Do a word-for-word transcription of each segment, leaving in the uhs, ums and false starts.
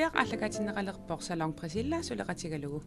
Aallakaatinneqalerpoq Salon Priscilla suleqatigalugu.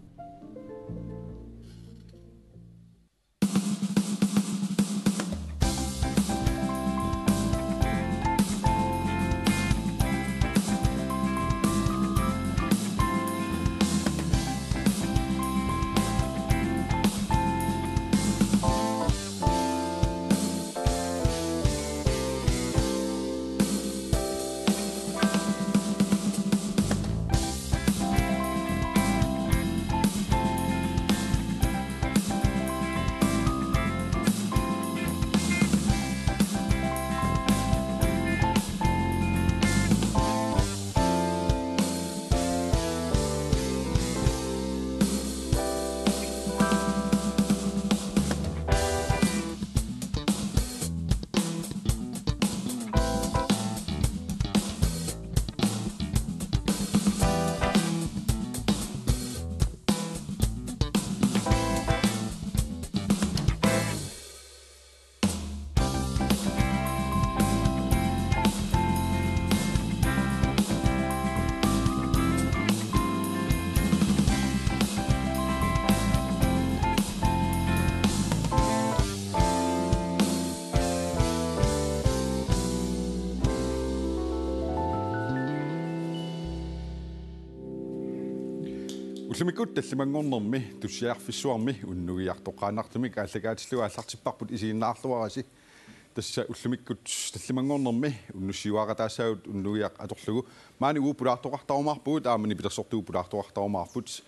Ullumikkut tallimanngornermi Tussiarfissuarmi unnugiaq toqqaannartumik aallakaatillugu aallartipparput, isiginnaarluarisi. Tassa ullumikkut tallimanngornermi unnussiuaaqataassaagut unnugiaq atorlugu. Maani uagut pulaartoqartarumaarpugut, aamma nipilersortugut pulaartoqartarumaarput.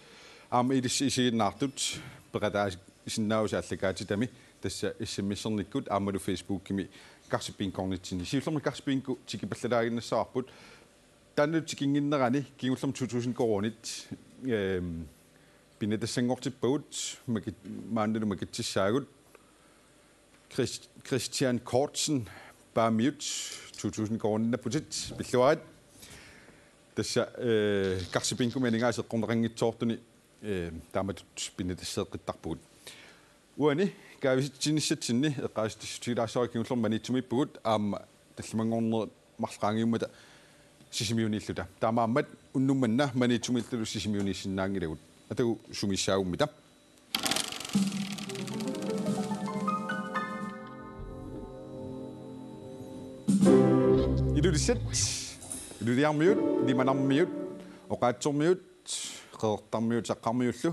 Aamma ilissi isiginnaartut peqataasinnaavusi aallakaatitami, tassa S M S-ernikkut aammalu Facebookimi Karsi Bingornitsinni. Siullermik Karsi Bingo tikipallalaaginnassavarput. Taannalu tikinnginnerani kingullermik to tusind koruunit, ehm, pinnatassanngortippagut, makit-, maannalu makitsissaagut. Chris-, Christian Kortsen, Paamiut, to tusind koruuninnapputit, pilluarit. Tassa, eh, Karsi Bingomi aningaasat eqqorneqanngitsoortuni, eh, taamatut pinnatasseeqqittarpugut. Uani kaavitsitsinissatsinni eqqaasitsissutigilaassavara kingullermik Maniitsumiippugut aamma tallimanngornerit marluk qaangiummata Sisimiuniilluta. Taamaammat unnuk manna Maniitsumiilluta Sisimiuniissinnaanngilagut. Atagu sumiissaagummita. Ilulissat, Ilulissarmiut, Ilimanarmiut, Oqaatsormiut, Qeqertarmiut, Saqqarmiullu.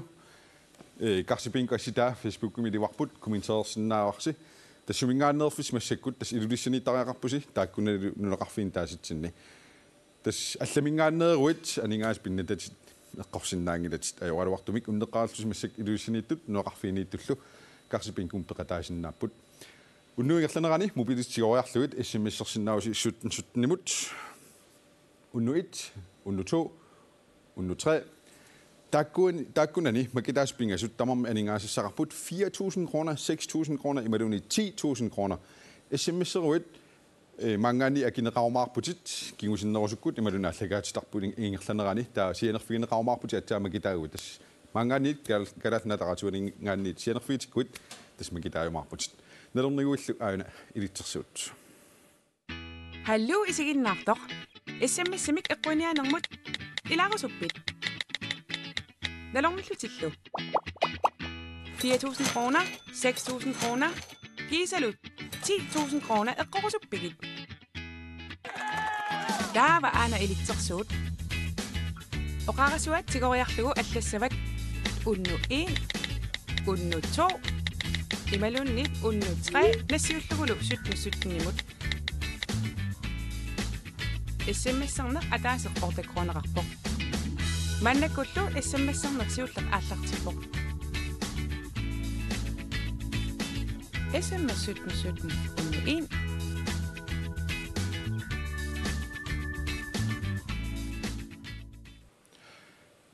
Eh, Karsi Bingo assitaa Facebookimi ilivarput, kommenterersinnaavarsi. Tassa suminngaanneerfissi massakkut, tassa Ilulissaniittariaqarpusi, taakkunanilu nunaqarfiini taasitsinni. Tassa allaminngaanneeruit aningaasat pinnatatit eqqorsinnaanngilatit, ajoraluartumik unneqqarallusi massakkut Ilulissaniittut nunaqarfiiniittullu Karsi Bingomi peqataasinnaapput. Unnuup ingerlanerani mobilit tigoriarlugit S M S-ersinnaavusi sytten sytten-imut. Unnuk et, unnuk to, unnuk tre. Taakkun-, taakkunani makitaasut pingasut tamarmik aningaasassaqarput fire tusind kroner, seks tusind kroner imaluunniit ti tusind kroner. S M S-eruit, eh, maanngaanniit akineqarumaarputit kingusinnerusukkut imaluunniit aallakaatitarput in-, ingerlanerani, taava sianerfigineqarumaarputit aatsaat makitaaguit. Tassa maanngaanniit kal-, Kalaallit Nunaata Radioaninngaanniit sianerfigitikkuit tassa makitaajumaarputit. Nalorniguillu aajuna ilitsersuut. Hallo isiginnaartoq. S M S-imik eqquiniaanermut ilaarusuppit? Nalornillutillu. Fire tusind kroner, seks tusind kroner, kiisalu ti tusind kroner eqqorusuppigit? Taava aana ilitsersuut. Oqarasuaat tigoriarlugu allassavat unnuk en, unnuk to, imaluunniit unnuk tre nassiullugulu sytten sytten-imut. S M S-erneq ataaseq otte kroneqarpoq. Maannakkullu S M S-erneq siulleq aallartippoq. S M S sytten sytten unnuk en.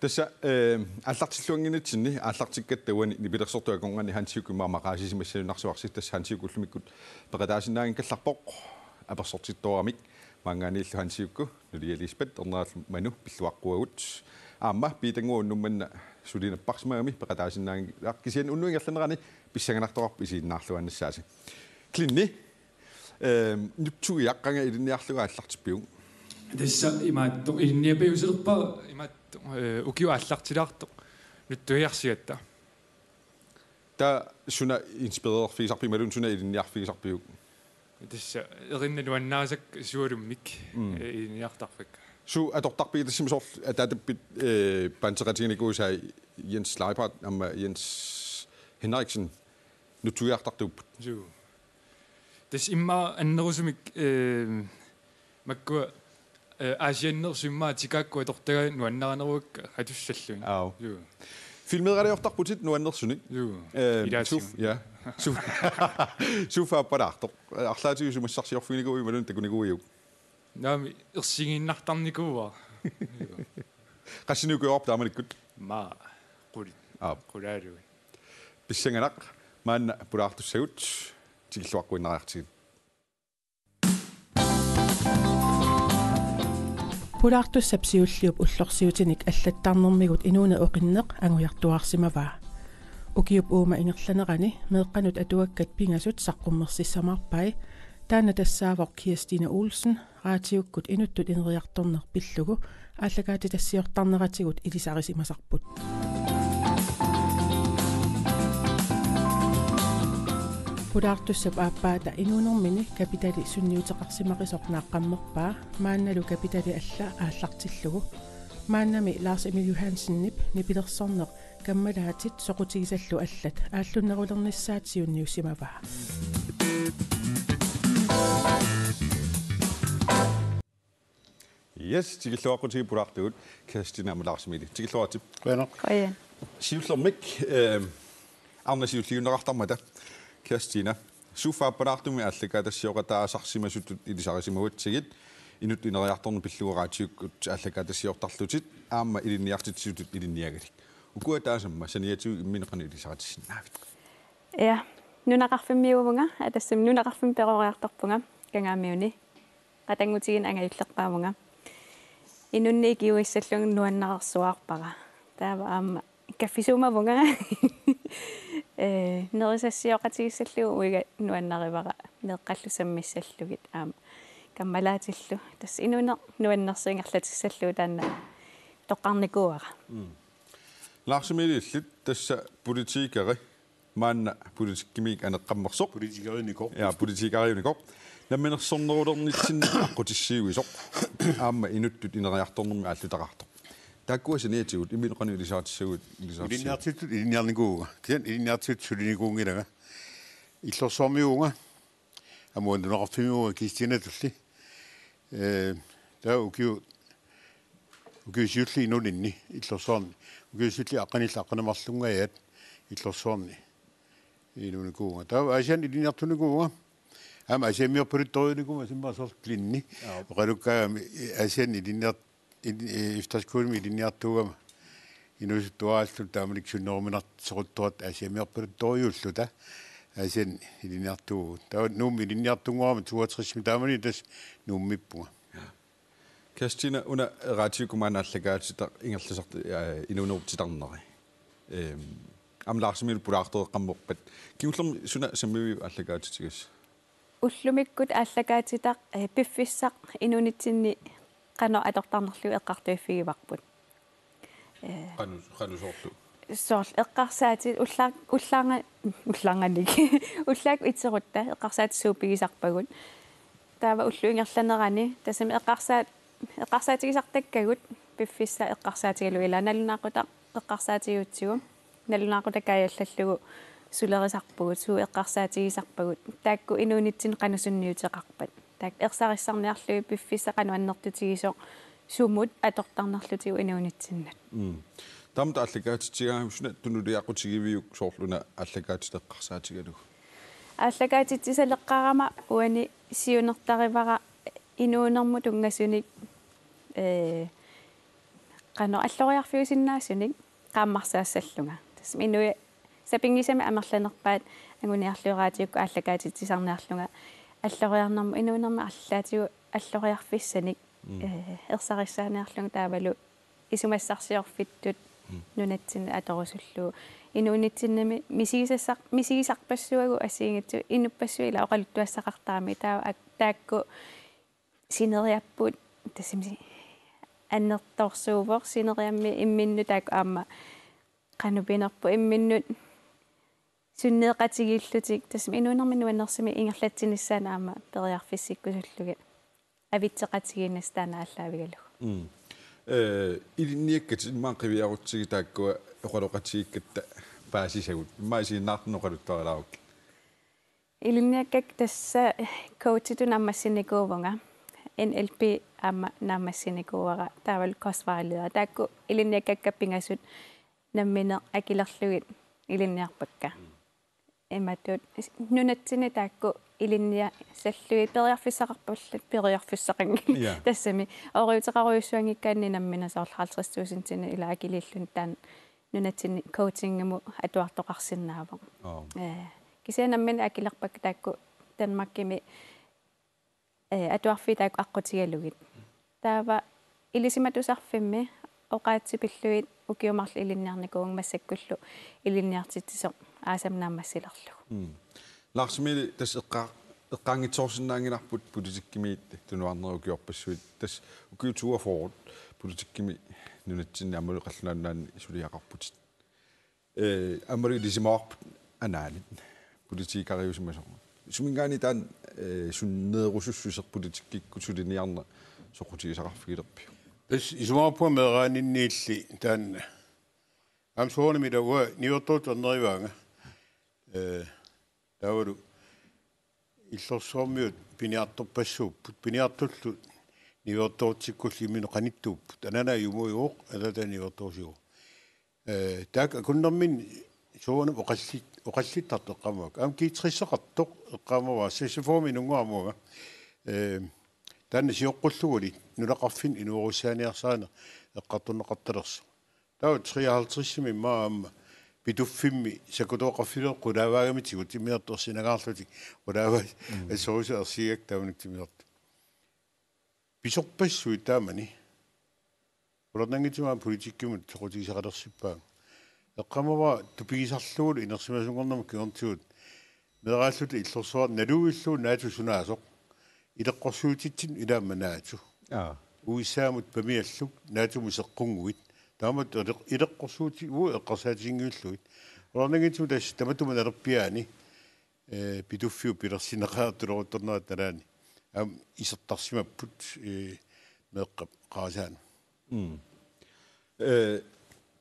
Tassa, eh, aallartilluannginnitsinni aallartikkatta uani nipilersortut akornanni Hansi Jukup immaqa maqaasisimassagunarsuarsi, tassa Hansi Jukup ullumikkut peqataasinnaanngikkallarpoq apersortittoramik. Maanngaanniillu Hansi Juku, nulia Lisbeth, ernerallu Manu pilluaqquagut. Aamma Piitannguaq unnuk manna suli napparsimagami peqataasinnaanngilaq, kisianni unnuk ingerlanerani pissanganartoqarpoq isiginnaarluaannassaasi. Klinni, eh, nutsuiaq qanga ilinniarlugu aallartippiuk? Tassa imaattoq ilinniapajuusilerpara imaattoq, eh, ukioq aallartilaartoq nutsuiarsigatta. Taava suna inspirerfigisarpiuk imaluunniit suna ilinniarfigisarpiuk? Tassa erinna nuannarisakka sualummik, mm, eh, ilinniartarfakka. Suut atortarpigit tassami soorlu ataatappit, eh, bandeqatiginikuusai Jens Leibhardt aamma Jens Henriksen nutsuiartartuupput. Suu. Tassa immaqa annerusumik, eh, makkua, eh, Aasianneersut immaqa tikaakkut atortagaat nuannarineruakka atussallugit. Aap. Suu. Filmeeraliortarputit nuannersunik. Suu. Eh, ilaatsigut. Suf-, ja. Suf-, suffaappalaartoq. Arlaatigut sumassarsiorfiginikuuiuk imaluunniit takunikuuiuk? Naamik ersigiinnartarnikuuara. Qassinik ukioqarpit taamanikkut? Maa, qulit. Aap. Qulaaluit. Pissanganaq, maanna pulaartussagut tikilluaqquinnariartigit. Pulaartussap siulliup ullorsiutinik allattarnermigut inuuneq oqinneq angujartuaarsimavaa. Ukiup uuma ingerlanerani meeqqanut atuakkat pingasut saqqummersissamaarpai, taanna tassaavoq Kirstine Olsen, raatiukkut inuttut ineriartorneq pillugu aallakaatitassiortarneratigut ilisarisimasarput. Pulaartussap aappaata inuunermini kapitali sunniuteqarsimaqisoq naaqqammerpaa, maannalu kapitali alla aallartillugu. Maannami Lars Emil Johansenip nipilersorneq Kammalaatit soqutigisallu allat aallunnerulernissaat siunniussimavaa. Yes, tikilluaqqutigit pulaartugut, Kirstine aamma Lars Emil. Tikilluaritsi. Qujanaq. Qujan. Siullermik, eh, arnat siulliunneqartarmata, Kirstine. Suffaappalaartumik aallakaatitassiooqataasarsimasutut ilisarisimagatsigit, inuttut ineriartorneq pillugu raatiukkut aallakaatitassiortarlutit, aamma ilinniartitsisutut ilinniagalik. Ukua taassuma saniatigut imminut qanoq ilisaritissinnaavit? Ja, nunaqarfimmiuvunga, atassami nunaqarfimmi peroriartorpunga, Kangaamiuni. Qatanngutigiinni angajullerpaavunga. Inunnik ikiuissallunga nuannarersuarpara. Taava aamma kaffisuumavunga. Eh, nerisassiooqatigissallugu uiga nuannarivara meeqqallu sammissallugit aamma kammalaatillu. Tassa inuuneq nuannersoq ingerlatissallugu taanna toqqarnikuuara. Mm. Lars Emil, illit tassa politikeri, maanna politikkimiit aneqqammersoq. Politikeriunikoq. Ja, politikeriunikoq. Namminersornerulernitsinni aqqutissiuisoq. Aamma inuttut ineriartornermik aallutaqartoq. Taakkua saniatigut imminut qanoq ilisaritissaguit ilisarsi? Ilinniartitsisutut ilinniarnikuuvunga. Kisianni ilinniartitsisutut sulinikuunngilanga. Illorsuarmiuuvunga. Aamma nunaqarfimmiuuvunga Kirstinatulli. Eh, taava ukiu-, ukiut siulliit inuuninni Illorsuarni. Ukiut siulliit aqqanillit aqqaneq-marlunngajaat Illorsuarni inuunikuuvunga. Taava Aasianni ilinniartunikuuvunga. Aamma Aasiammiorpaluttorujuunikuuvunga, simma soorlu Glenni. Aap. Oqalukkaangami Aasianni ilinniart-, in-, eh, efterskolemi ilinniartuugama. Inuusuttuaraalluta taamanikkut sunneruminartoq sequttuartut Aasiammiorpaluttorujuulluta Aasianni ilinniartuuvugut. Taava Nuummi ilinniartunngorama toogtresimi taamani tassa Nuummippunga. Kirstina, una raatiukkut maanna aallakaatitaq ingerlasartoq, eh, inuunerup titarneri. Ehm, aamma Lars Emil pulaartoreqqammerpat. Kingullermik suna sammiviuk aallakaatitigisoq? Ullumikkut aallakaatitaq, eh, piffissaq inuunitsinni qanoq atortarnerlugu eqqartuiffigivarput. Eh, qanoq, qanoq soorlu? Soorlu eqqarsaatit ullaar-, ullaarnga-, ullaarnganik. Ullaakkut iterutta eqqarsaatit suut pigisarpagut. Taava ullup ingerlanerani, tassami eqqarsaat-, eqqarsaatigisartakkagut piffissaq eqqarsaatigalugu, ilaa, nalunaaqutaq eqqarsaatigigutsigu, nalunaaqutaq kaajallallugu sulerisarpugut, suut eqqarsaatigisarpagut. Taakku inuunitsinni qanoq sunniuteqarpat. Taakku ersarissarniarlugit piffissaq qanoq annertutigisoq sumut atortarnerlutigu inuunitsinnut. Mm. Taamatut aallakaatitsigaangavit suna tunuliaqutigiviuk soorlu una aallakaatitaq eqqarsaatigalugu? Aallakaatitsisaleqqaarama uani siunertarivara inuunermut tunngasunik, eh, qanoq alloriarfiusinnaasunik qaammarsaassallunga. Tassami inuit sapinngisamik amerlanerpaat anguniarlugit raatiukkut aallakaatitsisarniarlunga alloriarnermut inuunermik arlaatigut alloriarfissanik, mm, eh, ersarissaaniarlunga taavalu isumassarsiorfittut, mm, nunatsinnut atorusullugu. Inuunitsinnimi misigisassar-, misigisarpassuagut assigiinngitsut inuppassuit ilaa oqaluttuassaqartarami taava ak-, taakku sineriapput tassami annertoorsuuvoq sineriammi imminnut taakku aamma qanoq pinerpoq imminnut sunneeqatigiillutik, tassami inuunermi nuannersumik ingerlatsinissaannut aamma periarfissikkusullugit avitseqatigiinnissaat taanna aallaavigalugu. Mm. Eh, ilinniakkat immaqa qiviarutsigit taakkua oqaloqatigiikkatta paasisagut. Immaqa isiginnaartunut oqaluttuarilaarukkit. Ilinniakkat tassa coachitut naammassinikuuvunga. N L P aamma naammassinikuuara. Taavalu kostvejleder. Taakku ilinniakkakka pingasut nammineq akilerlugit ilinniarpakka. Imatut nunatsinni taakku ilinniassallugit periarfissaqarpallu periarfissaqanngilaq. Ja. Tassami ooriuteqarujussuanngikkaanni nammineq soorlu halvtreds tusindinik ila akiliilluni taanna nunatsinni coachingimut atuartoqarsinnaavoq. Aa. Eh, kisianni nammineq akilerpakka taakku Danmarkimi, eh, atuarfiit taakku aqqutigalugit. Taava Ilisimatusarfimmi oqaatsit pillugit ukiut marluk ilinniarnikuuvunga massakkullu ilinniartitsisoq aasami naammassilerlugu. Mm. Lars Emil, tassa eqqa-, eqqaanngitsoorsinnaanngilarput politikkimiit tunuarnerit ukiorpassuit. Tassa ukiut toogfyrre politikkimi nunatsinni aammalu Qallunaat Nunaanni suliaqarputit. Eh, aammalu ilisimavarput anaanat politikeriusimasoq. Suminngaanniit taanna, eh, sunneerusussuseq politikkikkut suliniarneq soqutigisaqarfigilerpiuk? Tassa isumaqarpunga meeraaninniilli taanna. Aamma soorunami ila uanga niuertoortut annerivaanga. Eh, taavalu Illorsuarmiut piniartorpassuupput, piniartullu niuertoortikkullu imminut qanittuupput. Anaana imuivoq, ataata niuertoorsivoq. Eh, taakku akunnerminni soorunami oqallit-, oqallittartut eqqaamavakka. Aamma G tres-eqartoq eqqaamavara, seksogfyrre-mi inunnguara aamma uanga. Eh, taanna sioqqullugulu nunaqarfinni inuerussaaniarsarineq eqqartorneqartalersoq. Taava treoghalvtreds-imi immaqa aamma Pituffimmi sakkutooqarfilerit qulaavaagamitsigut imminertut ersinangaarlutik qulaavaat. Mm. Assorsuaq ersigigakku taamanikkut imminertut. Pisorpassuit taamani. Qularnanngitsumik aamma politikkimut soqutigisaqalersippaanga. Eqqaamavara tupigisarlugulu inersimasunngornermut kingornatigut. Meeraalluta illorsuarmi naluillugu NATO sunaasoq. Ileqqorsuutitsinnut ilaammat NATO. Aa. U S A-mut pamialluk NATO-mut seqqunnguit. Taamatut ileq-, ileqqorsuutigut eqqarsaatiginngilluit. Qularnanngitsumik tassa tamatuma nalerpiaani, eh, Pituffiup pilersinneqartuleruttornerata nalaani. Aamma isertarsimapput, eh, meeqqap qarasaanut. Mm. Eh,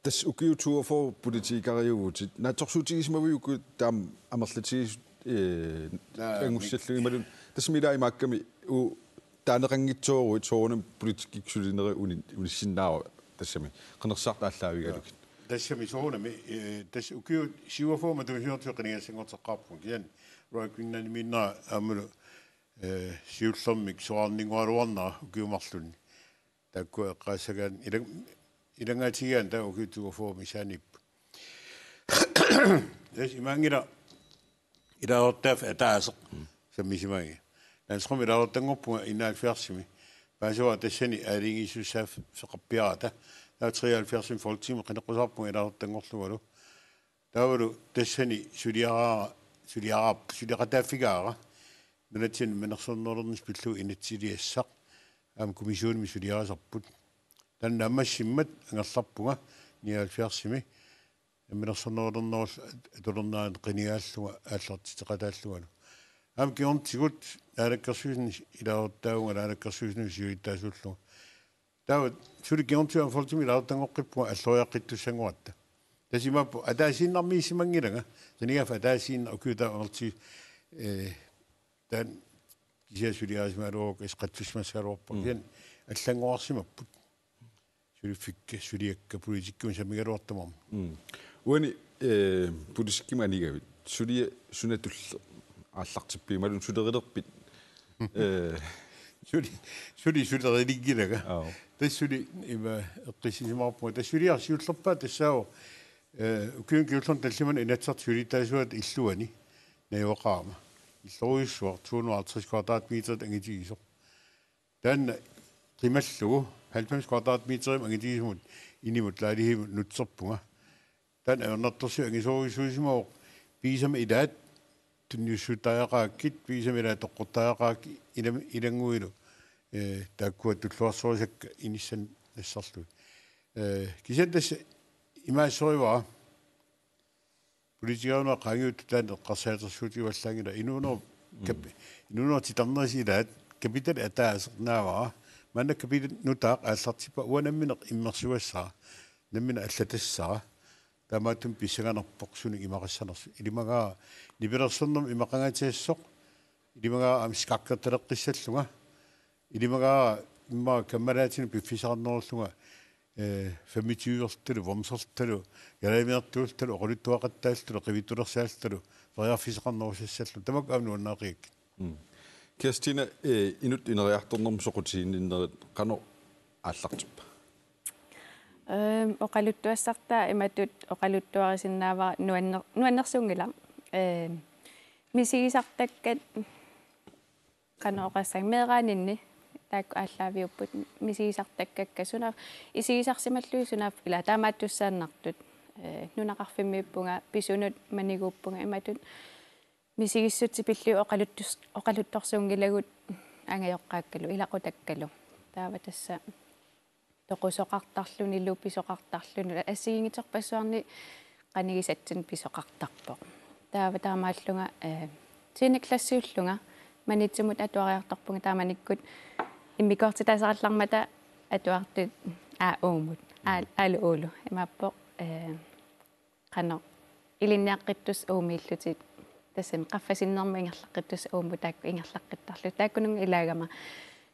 tassa ukiut toogfyrre politikeriuvutit. Naatsorsuutigisimaviuk uku taama amerlatigisut, eh, naa, angussallugit imaluunniit? Tassami ila imaakkami u-, taaneqanngitsooruit soorunami politikkikkut sulinerit uni-, unissinnaavoq tassami. Qinersisartut aallaavigalugit. Tassami soorunami, eh, tassa ukiut syvogfyrre matuma siortigut qinigassanngorteqqaarpunga. Kisianni Royal Greenlandimiinnera aammalu, eh, siullermik soraarninnguaraluarnera ukiut marlunni. Taakkua eqqaassagaanni ilang-, ilanngaatigigaanni taava ukiut toogfyrre missaaniipput. Tassa imaanngilaq ilaasortaaffik ataaseq. Mm. Sammisimagiga. Landsrådimi ilaasortanngorpunga enoghalvfjerdsimi. Paasivara tassani aalajangiisussaaffeqarpiarata. Taava treoghalvfjerdsimi Folketingimi qineqqusaarpunga ilaasortanngorlungalu. Taavalu tassani suliara-, suliara-, suleqataaffigaara. Nunatsinni namminersornerulernissaq pillugu inatsisiliassaq. Aamma kommissionimi suliarisarput. Taanna naammassimmat angerlarpunga nioghalvfjerdsimi. Namminersornerulernerup atulernerani qinigaallunga aallartitseqataallungalu. Aamma kingornatigut naalakkersuisuni ilaasortaavunga naalakkersuisunut siulittaasuullunga. Taava suli kingornatigut aamma Folketingimi ilaasortanngoqqippunga alloriaqqittussanngorpara. Tassa imaappoq ataasiinnarmiissimanngilanga. Qinigaaffik ataasiinnaq ukiut taama amerlatigisut, eh, taanna kisiat suliarisimagaluarukku iseqatsussimassagaluarpara. Mm. Kisianni allanngorarsimapput. Suliffikka, suliakka, politikkikkut sammigaluartut tamarmik. Mm. Uani, eh, politikkimut anigavit. Suliaq suna tulleq aallartippiuk imaluunniit sulerilerpit? Eh. Suli, suli sulerilinnginnama. Aap. Tassa suli ima eqqissisimaarpunga. Tassa suliaq siullerpaaq tassaavoq, eh, ukiuni kingullerni tallimanni Inatsisartut siulittaasuata illuani najugaqarama. Illorujussuaq to hundrede og halvtreds kvadratmeterit angitigisoq. Taanna qimallugu halvfems kvadratmeterimik angitigisumut inimut lejlighedimut nutserpunga. Taanna ajornartorsiut angisoorujussuusimavoq pigisama ilaat tunniussuuttariaqarakkit, pigisama ilaat toqqortariaqarakkit, ilam-, ilannguilu Eh, taakkua tulluarsorisakka inissaat nassarlugit. Eh, kisianni tassa imaassorivara politikeriuneq qaangiuttoq taanna eqqarsaatersuutigivallaanngilaq inuunerup kap-, inuunerup titarnerisa ilaat kapitali ataaseq naavara. Maanna kapitali nutaaq aallartippoq uanga nammineq immersugassara. Nammineq allatassara. Taamaattumik pissanganarpoq sunik imaqassanersoq. Ilimagaara nipilersornermut imaqanngaatsiassasoq. Ilimagaara aamma skakkertaleqqissallunga. Ilimagaara immaqa kammalaatinut piffissaqarnerullunga, eh, femogtyvertalu, vomsertalu, galamiartuultalu, oqaluttuaqattaaltalu, qivittulersaaltalu, periarfissaqarnerusassallugu. Tamakku aamma nuannaaqigakku. Mm. Kirstina, eh, inuttut ineriartornermut soqutiginninnerit qanoq aallartippa? Ehm, oqaluttuassartaa imatut oqaluttuarisinnaavara nuanner-, nuannersuunngilaq. Ehm, misigisartakkat qanoq oqassaanga meeraaninni taakku aallaaviupput misigisartakkakka sunaaffa isigisarsimallugit sunaaffa ilaa taamaattussaannartut. Eh, nunaqarfimmiippunga pisunut maniguuppunga imatut misigissutsit pillugit oqaluttus-, oqaluttorsuunngilagut angajoqqaakkalu, ilaqutakkalu. Taava tassa toqusoqartarlunilu, pisoqartarlunilu, assigiinngitsorpassuarni qanigisatsinnut pisoqartarpoq. Taava taamaallunga, eh, tiende klassiullunga Maniitsumut atuariartorpunga taamanikkut immikkoortitaaserallarmata atuartut A-mut, A-, A-lu U-lu. Imaappoq, eh, qanoq ilinniaqqittussat U-miillutik tassani qaffasinnermut ingerlaqqittussat U-mut taakku ingerlaqqittarlutik taakkununnga ilaagama.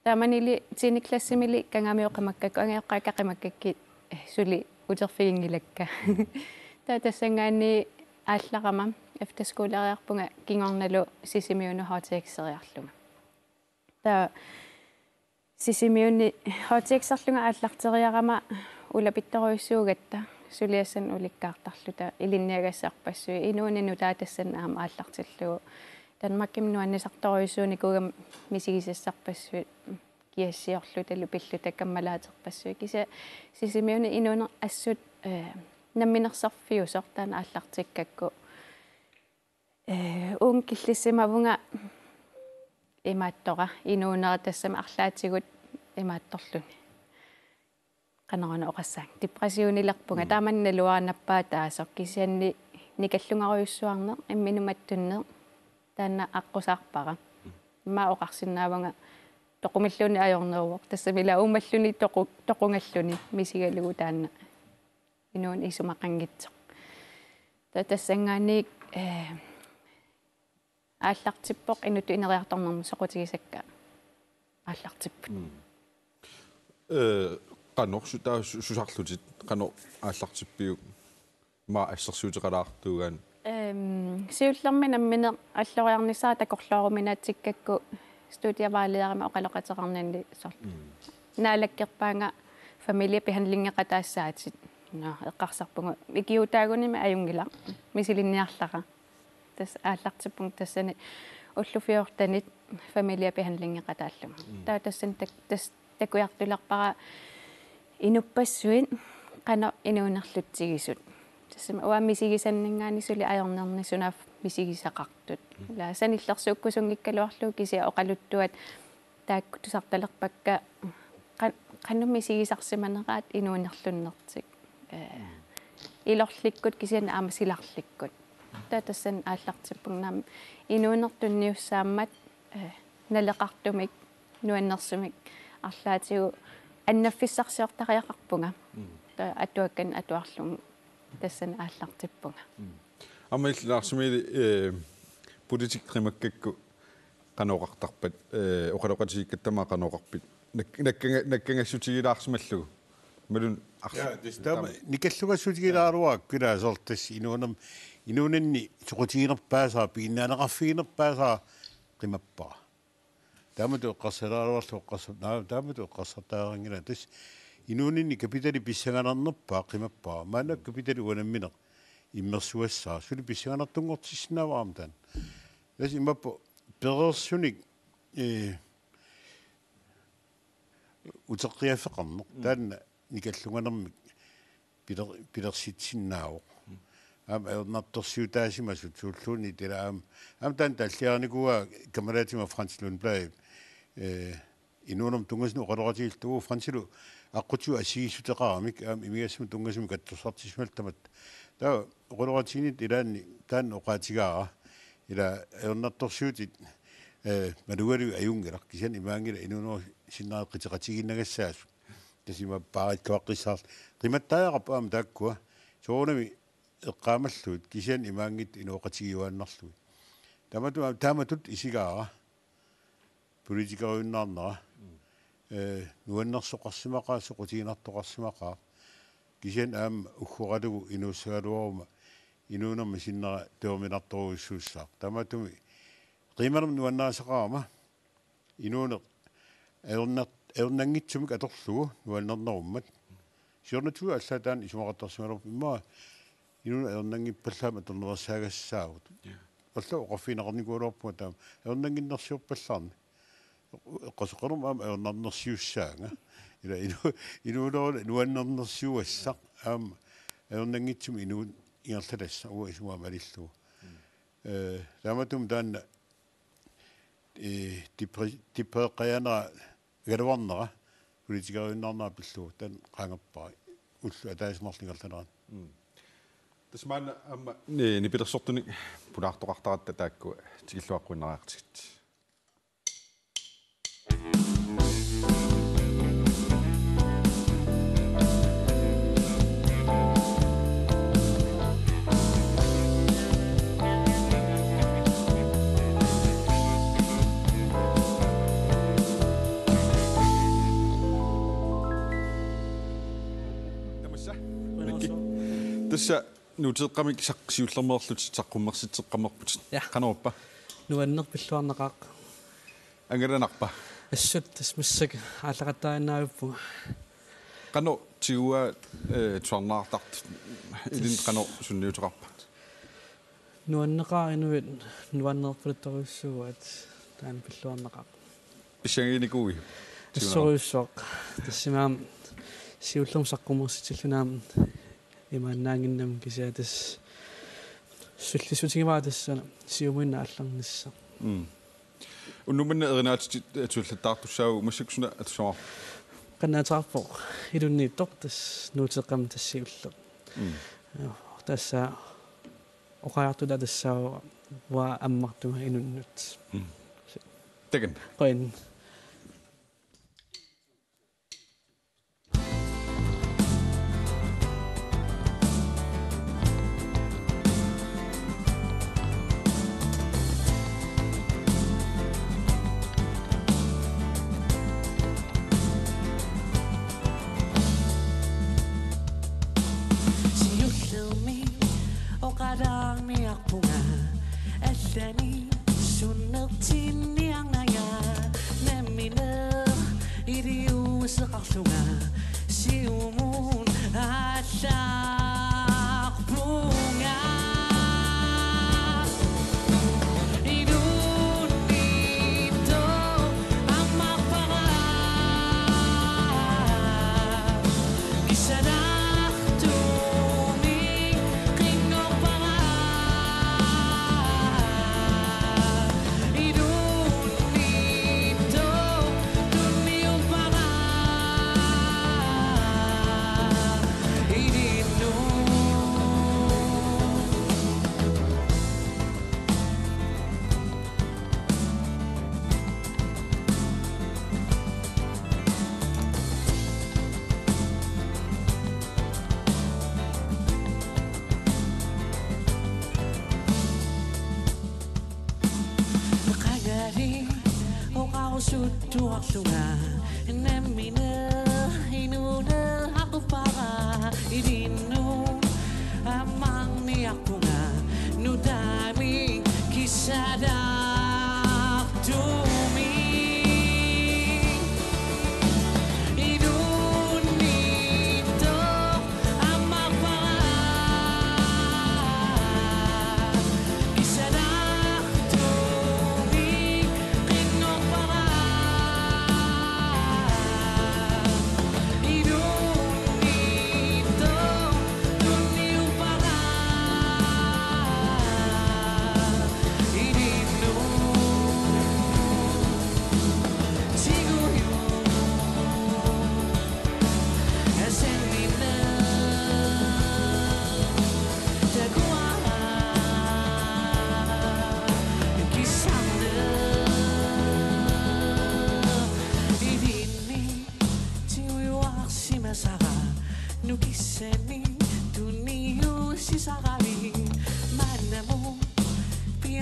Taamanili tiende klassimili Kangaamiut qimakkakku angajoqqaakka qimakkakkit, eh, suli uterfiginngilakka. Taava tassanngaanniit aallarama efterskoleriarpunga kingornalu Sisimiunut H T X-eriarlunga. Taava Sisimiuni H T X-erlunga aallarteriarama ulapittorujussuugatta suliassanik ulikkaartarluta ilinniagassarpassuit inuuneq nutaaq tassani aamma aallartillugu. Danmarkimi nuannisartorujussuunikuugama misigisassarpassuit kiassiorlutalu pilluta kammalaaterpassuit. Kisianni Sisimiuni inuuneq assut, eh, namminersorfiusoq taanna aallartikkakku. Eh, uunga killissimavunga imaattoq inuunera tassami arlaatigut imaattorluni. Qanoruna oqassaanga. Depressionilerpunga. Mm. Taamani naluara nappaataasoq kisianni nikallungarujussuarneq, imminut mattunneq, taanna aqqusaarpara. Mm. Immaqa oqarsinnaavunga toqumilluunniit ajorneruvoq. Tassami ila uumalluni toqu-, toqungalluni misigalugu taanna. Inuuneq isumaqanngitsoq. Taava tassanngaanniit, eh, aallartippoq inuttut ineriartornermut soqutigisakka aallartipput. Mm. Eh, qanoq su-, taava su-, susarlutit qanoq aallartippiuk? Immaqa assersuuteqalaartuugaanni. Ehm, siullermik nammineq alloriarnissaa takorlooruminaatsikkakkut studievejlederimik oqaloqateqarninni soorlu. Mm. Naalakkerpaanga familiebehandlingeqataassaatit. Nå, eqqarsarpunga ikiuutaagunimi ajunngilaq. Misilinniarlara. Tassa aallartippunga tassani ullut fjortenit familiebehandlingeqataallunga. Mm. Taava tassani tak-, tas-, takujartulerpara inuppassuit qanoq inuunerlutsigisut. Tassami uanga misigisanninngaanniit suli ajornerni sunaaffa misigisaqartut. Mm. Ila sanillersuukkusunngikkaluarlugu kisianni oqaluttuat taakku tusartalerpakka qa-, qanoq misigisarsimaneraat inuunerlunnertik. Eh, mm. Ilorlikkut kisianni aamma silarlikkut. Taava tassani aallartippunga naamik inuuneq tunniussaammat, eh, naleqartumik, nuannersumik arlaatigut annaffissarsiortariaqarpunga. Mm. Taava atuakkanik atuarlunga tassani aallartippunga. Mm. Aamma illit Laarsimiilli, eh, politikki qimakkakku qanoq oqartarpat, eh, oqaloqatigiikkatta aamma qanoq oqarpit? Nak-, nakkanga-, nakkangassutigilaarsimallugu. Imaluunniit arf-, ja, tassa taama taama nikallungassutigilaaraluarpara kila soorlu tassa inuunerm-, inuuninni soqutiginerpaasara, piginnaaneqarfiginerpaasara qimappara. Taamatut eqqarsalaaraluarlugu eqqarsa-, naa, taamatut eqqarsartariaqanngilanga. Tassa inuuninni kapitali pissanganarnerpaaq qimappara. Maanna kapitali uanga nammineq immersugassara. Suli pissanganartunngortissinnaavara aamma taanna. Tassa imaappoq pereersunik, eh, uteqqiaffeqarneq. Mm. Taanna nikallunganermik piler-, pilersitsisinnaavoq. Mm. Aamma ajornartorsiutaasimasut suulluunniit ila aamma, aamma taanna taalliarinikuuaa kammalaatima Frans Lundblad, eh, inuunermut tunngasumik oqaloqatigiillugu Fransilu aqqutigut assigiissuteqaramik aamma imigassamut tunngasumik katsorsartissimalluta tamatta. Taava oqaloqatigiinnitta ilaanni taanna oqaatigaara ila ajornartorsiutit, eh, malugalugit ajunngilaq kisianni imaanngilaq inuunerup sinnera qiteqatigiinnagassaasut. Tassa ima paarilluaqqissaarluta. Qimattariaqarput aamma taakkua. Soorunami eqqaamallugit kisianni imaanngitsoq inooqatigiuaannarlugit. Taamatut, taamatut isigaara politikeriunnaarnera. Eh, nuannersoqarsimaqaaq, soqutiginartoqarsimaqaaq. Kisianni aamma uggoralugu inuussagaluaruma inuunermi sinnera tapersersorujussuussaaq. Taamaattumik qiimanermik nuannarisaqarama inuuneq ajornar-, ajornanngitsumik atorlugu nuannernerummat. Siornatigut allaat taanna isumaqartarsimalerpoq immaqa inuuneq ajornanngippallaamik atorneqarsaagassaagut. Ja. Alla oqarfigineqarnikuugaluarpunga taama ajornannginnersiorpallaarneq. Eqqasoqaruma aamma ajornarnersiussaanga. Ila inu-, inuunerup nuannernersiuassaq aamma ajornanngitsumik inuuneq ingerlatassaq uanga isumaga malillugu. Mm. Eh, taamatut taanna, eh, tipre-, tipeeqqajaanera agaluarnera politikeriunnaarnera pillugu taanna qaangerpara ullut ataaseq marluk ingerlaneranni. Mm. Tassa maanna aamma ni-, nipilersortunik pulaartoqartaratta taakku tikilluaqquinnariaqartigit. Tamassa. Mikki. Tassa Nuuteeqqamik saq-, siullermeerlutit saqqummersitseqqammerputit. Ja. Qanoq ippa? Nuanneq pilluarnaqaaq. Angalanarpa? Assut tassa massakkut aallaqattaaginnavippunga. Qanoq tiguaa, eh, tusarnaartartut? Ilinnut qanoq sunniuteqarpa? Nuanneqaaq inuit nuannerpaluttorujussuuaat taanna pilluarnaqaaq. Pissanganikuuiuk? Assorujussuaq. Tassami aamma siullermik saqqummersitsilluni aamma imaannaannginnami kisianni tassa sullissutigivaat tassani siumuinnaq aallarnissaq. Mm. Unnuk manna erinaatit tusallattaartussaavugut massakkut suna atussavarput? Qanaateqarpoq Ilunniittoq tassa nuuteeqqami tassa siulleq. Mm. Tassa oqariartuta tassaavoq uanga ammartunga inunnut. Mm. Takanna. Qujan. Siullermik oqalaarniarpunga allanik sunnertinniarnanga nammineq iliuuseqarlunga siumut aallarpunga. Ilunniittoq ammarpara. Kisianni Qangali oqarusuttuarlunga nammineq inuuneq aquppara ilinnut ammarniarpunga nutaamik kisiartumik. Ilunniittoq ammarpara. Kisiartumik qinngorpara. Ilunniittoq tunniuppara. Ilin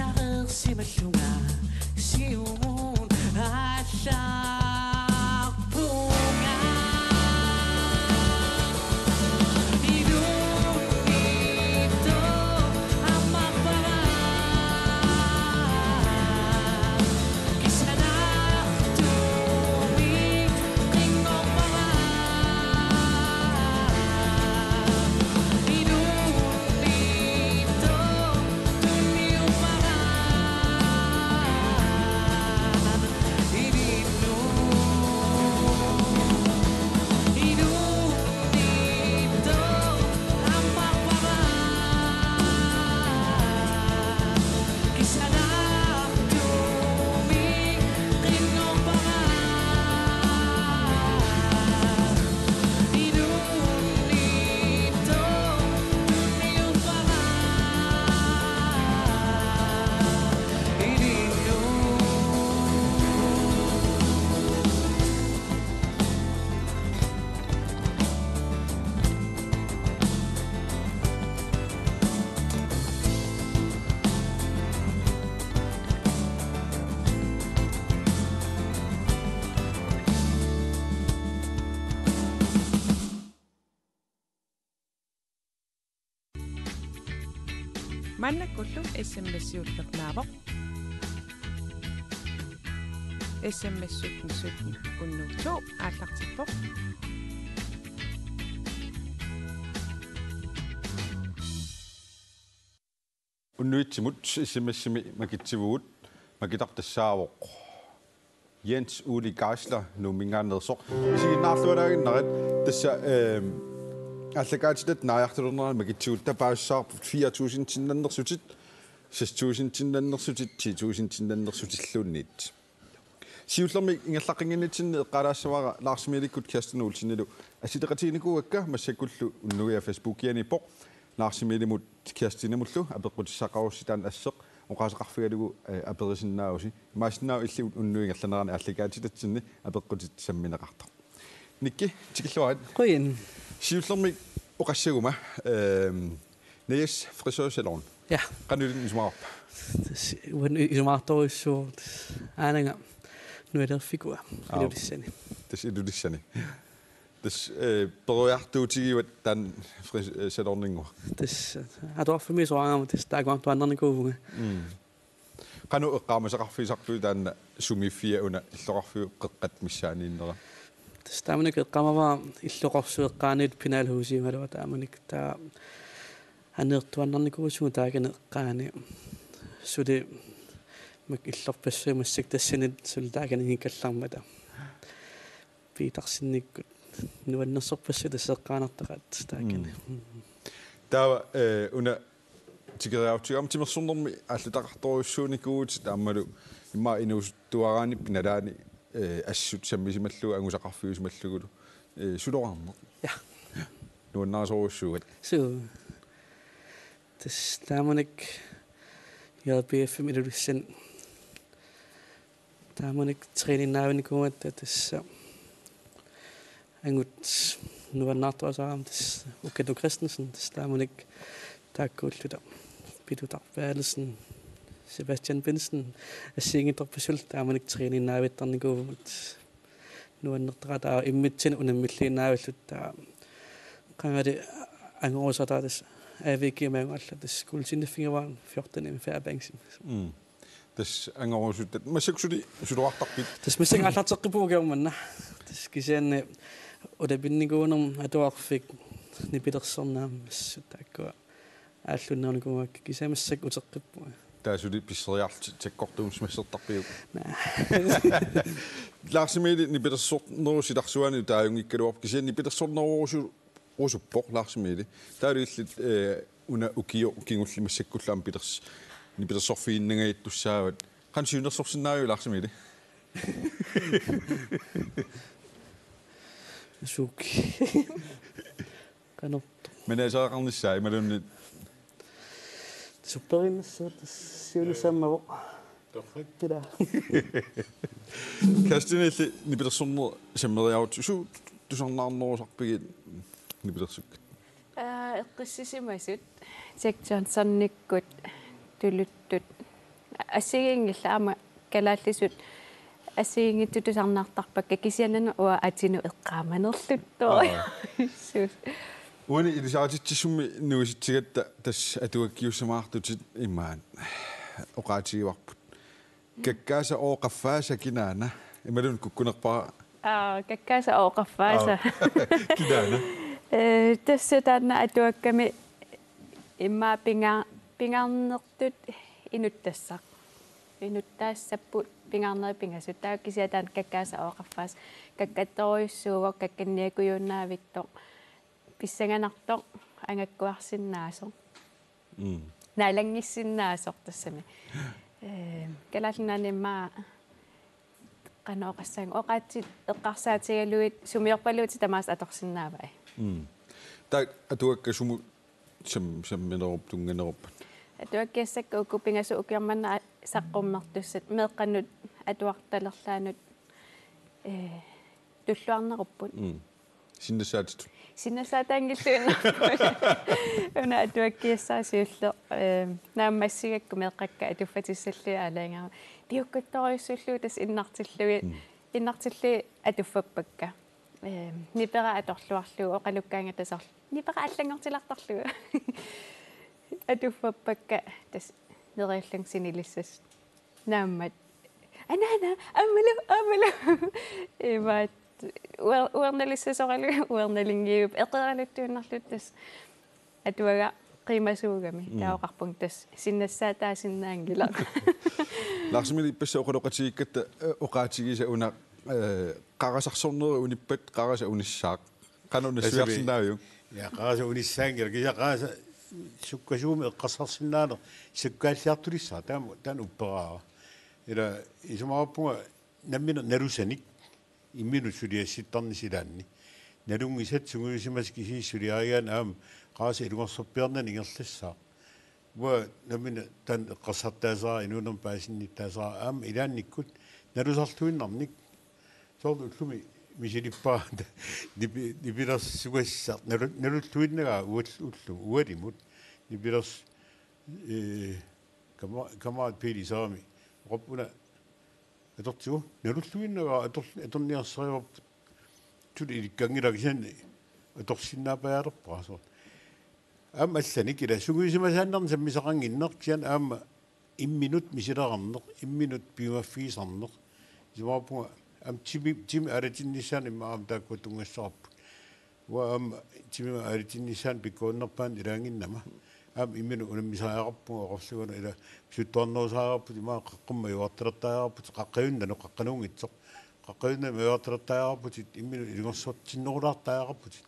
Areersimallunga siumut aallarpunga. Inunnittoq ammarpara. Kisianni Maannakkullu S M S-iulleq naavoq. S M S sytten sytten hundrede og to aallartippoq. Unnuitsimut S M S-imi makitsivugut, makitartussaavoq Jens Ole Geisler Nuumminngaanneersoq. Isiginnaarluarnaaginnarit tassa, ehm, aallakaatitatta naajartulernerani makitsivugut, taava paasissavarput fire tusindinnannersutit, seks tusindinnannersutit, ti tusindinnannersutilluunniit. Siullermik ingerlaqqinnginnitsinni eqqaalaassavara Lars Emiilikkut Kerstin Olsenilu assiliiqatiginikuuakka, massakkullu unnugia Facebookianiippoq. Lars Emiilimut Kerstinimullu apeqqutissaqarussi taanna asseq oqaaseqarfigalugu, eh, aperisinnaavusi. Imaassinnaavoq illit unnuup ingerlanerani aallakaatitatsinni apeqqutit sammineqartoq. Nikki, tikilluarit. Qujan. Siullermik oqassaguma, ehm, Najas Frisørsalon. Ja. Qanoq ilinnut isumaqarpa? Tassa uani isumaqartorujussuuvoq, tassa aanaga nualerfikua. Aa. Ilulissani. Tassa Ilulissani. Tassa, eh, peroriartuutigivat taanna fris-, eh, saloninnguaq. Tassa atuarfimmi soraangama tassa taakuartuaannarnikuuvunga. Mm. Qanoq eqqaamasaqarfigisarpigit taanna sumiiffia una illoqarfiup qeqqata missaaniinnera? Tassa taamanikkut eqqaamavara illoqarsueqqaaniit penalhusiugaluaq, taamanikkut taava aneertuaannarnikuuvugut taakani eqqaani. Suli mak-, illorpassuit massakkut tassani suli taakani inngikkallarmata. Piitarsinnikkut nuannersorpassuit tassa eqqaanartaqaat taakani. Mm. Taava, eh, una tikeriartutigigama timersornermi aallartitaqartorujussuunikuuvutit aammalu immaqa inuusuttuaraanni nalaani, eh, assut sammisimallugu angusaqarfiusimallugulu, eh, suloraarneq. Ja. Nuannarisorujussuugat. Suu. Tassa taamanikkut J B F-imi Ilulissani taamanikkut træninaavinnikuugatta tassa angut nuannaartuaasarama tassa Ukatu Christensen, tassa taamanikkut taakkuulluta Pilutar Berthelsen, Sebastian Bentzen assigiinngitsorpassuulluta taamanikkut træninaaviittarnikuuvugut. Nuannertaqaaq taava immitsinnut unammilliinnaavilluta taava. Qangali angorusutaa tassa A V G-mi angugara tassa kuulsinniffigivara fjortenimi Fairbanksimi. Mm. Tassa angorusuttat. Massakkut suli suloraartarpit? Tassa massakkut aallarteqqippugut ukioq manna. Tassa kisianni ulapinnikuunermut atuarfik nipilersorneq aamma assut taakkua aallunnerunikuu, kisianni massakkut uteqqippunga. Taava suli pisseriarlutit sakkortuumik massertarpiuk? Naa. Lars Emil, nipilersornerup silarsuani taajunngikkaluarpoq, kisianni nipilersornerusu-, rusuppoq Lars Emil. Taavalu illit, eh, una ukioq kingulleq massakkullu aamma pilers-, nipilersorfiginnangajattussaavat. Qanoq siunnersorsinnaaviuk, Lars Emil? Suuk. Qanortoq. Managereqarnissaa imaluunniit? Superinnassaat siunissaammavoq. Torrak. Ila. Kerstin, illit nipilersorneq sammeriarut suut tusarnaarnerusarpigit nipilersukkat? Aa, eqqissisimasut Jack Johnsonikkut tuluttut assigiinngillat aamma kalaallisut assigiinngitsut tusarnaartarpakka kisianni uanga atinut eqqaamanerluttoq. Aa. Suus. Uani ilisaritsitsisummi nuisitsigatta tassa atuakkiussamaartutit imaat oqaatigivarput. Kakkaasa oo qaffaasa kinaana. Imaluunniit kukkunerpara. Aa, kakkaasa oo qaffaasa. Aa. Kinaana. Ee, tassa taanna atuakkami immaqa pinga-, pingaarnertut inuttassaq. Inuttaassapput pingaarnerit pingasut. Taava kisianni taanna kakkaasa oo qaffaasa. Kakkattorujussuuvoq, kakkanniakujuunnaavittoq. Pissanganartoq, angakkuarsinnaasoq. Mm. Naalanngissinnaasoq tassami. Ee, Kalaallit Nunaanni immaqa qanoq oqassaanga, oqaatsit eqqarsaatigalugit sumiorpaluutit tamaasa atorsinnaavai. Mm. Taava atuakkat sumut sam-, samminerup tunnganeruppat? Atuakkiassakka uku pingasut ukiorput manna a-, saqqummertussat meeqqanut atuartalerlaanut, ee, tulluarnerupput. Mm. Sinnassaatitut. Sinnassaataanngilluinnarput. Una atuakkiassara siulleq, ee, naammassigakku meeqqakka atuffatissallugit aalajangerama. Piukkuttorujussuullugu tassa innartillugit. Mm. Innartillugit atuffappakka. Ee, nipera atorluarlugu oqalukkaangatta soorlu. Nipera allanngortilaartarlugu. Atuffappakka tassa neriullunga sinilissasut. Naammat. Anaana, aammalu, aammalu. Imaat, uer-, uernalissasoralugu, uernalinngiup, eqeeraluttuinnarluta tassa. Atuagaq qiimasuugami, mm, taava oqarpunga tassa sinnassaataasinnaanngilaq. Larsimilu ippassaq oqaloqatigiikkatta, eh, oqaatigisa una, eh, qarasarsornerit unippat qarasaq unissaaq. Qanoq nassuiarsinnaaviuk? Ja, qarasaq unissaanngilaq. Kisianni qarasaq sukkasuumik eqqarsarsinnaaneq sukkaalliartulissaaq. Taanna, taanna upperaara. Ila isumaqarpunga nammineq nalusanik imminut suliassittarnissaq ilaanni. Nalunngisat sungiusimasat kisiisa suliarigaanni aamma qarasaq ilungersorpiarnani ingerlassaaq. Uanga nammineq taanna eqqarsartaassavara, inuunermi paasinnittaassavara aamma ilaannikkut nalusarluinnarnik. Soorlu ullumi misilippara nipi-, nipilersugassaq nalu-, nalulluinnagaa uall-, ullu-, ualimut. Nipilers-, ee, kama-, kammaat Piili Sarami. Oqarpoq una atortigu, nalulluinnagaa ator-, atorniarsarivarput. Suli ilikkanngilaq kisianni atorsinnaapajaalerpara soorlu. Aamma allanik ila sungiusimasaannarnik sammisaqannginneq kisianni aamma imminut misileqarneq, imminut piumaffigisarneq. Isumaqarpunga aamma timi, timi aalatinnissaanut immaqa aamma taakkua tunngassaraarput. Uanga aamma timimik aalatinnissaanut pikkorinnerpaanut ilaannginnama. Aamma imminut unammisariaqarpunga oqarlunga una ila pisuttuarnerusariaqarputit, immaqa qaqqamik majuartalertariaqarputit, qaqqajunnanut, qaqqanuunngitsoq. Qaqqajunnanut majuartalertariaqarputit, imminut ilungersortinnerulaartariaqarputit.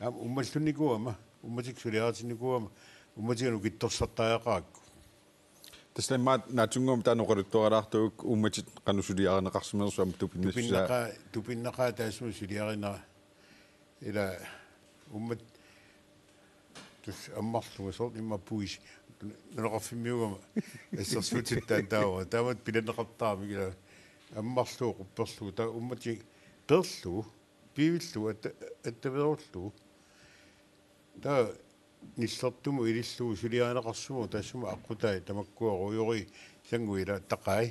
Aamma uummallunnikuugama, uummatikkut suliaritinnikuugama, uummatiga nukittorsartariaqarakku. Tassa immaqa naatsunnguamik taanna oqaluttuarilaartuuvoq uummatit qanoq suliarineqarsimanersut aamma tupinnassutsit. Tupinnaqaaq, tupinnaqaaq taassuma suliarinera. Ila uummat tassa ammarlunga soorlu immaqa puisi. Nunaqarfimmiugama assersuutitut taanna taava. Taamatut pilanneqartaramik ila ammarlugu qupperlugu. Taava uummatiga peerlugu, piivillugu, atta-, attaveerullugu. Taava nillertumut ilillugu suliarineqarsimavoq taassuma aqqutai tamakkua rujuurit sannguit ila taqai.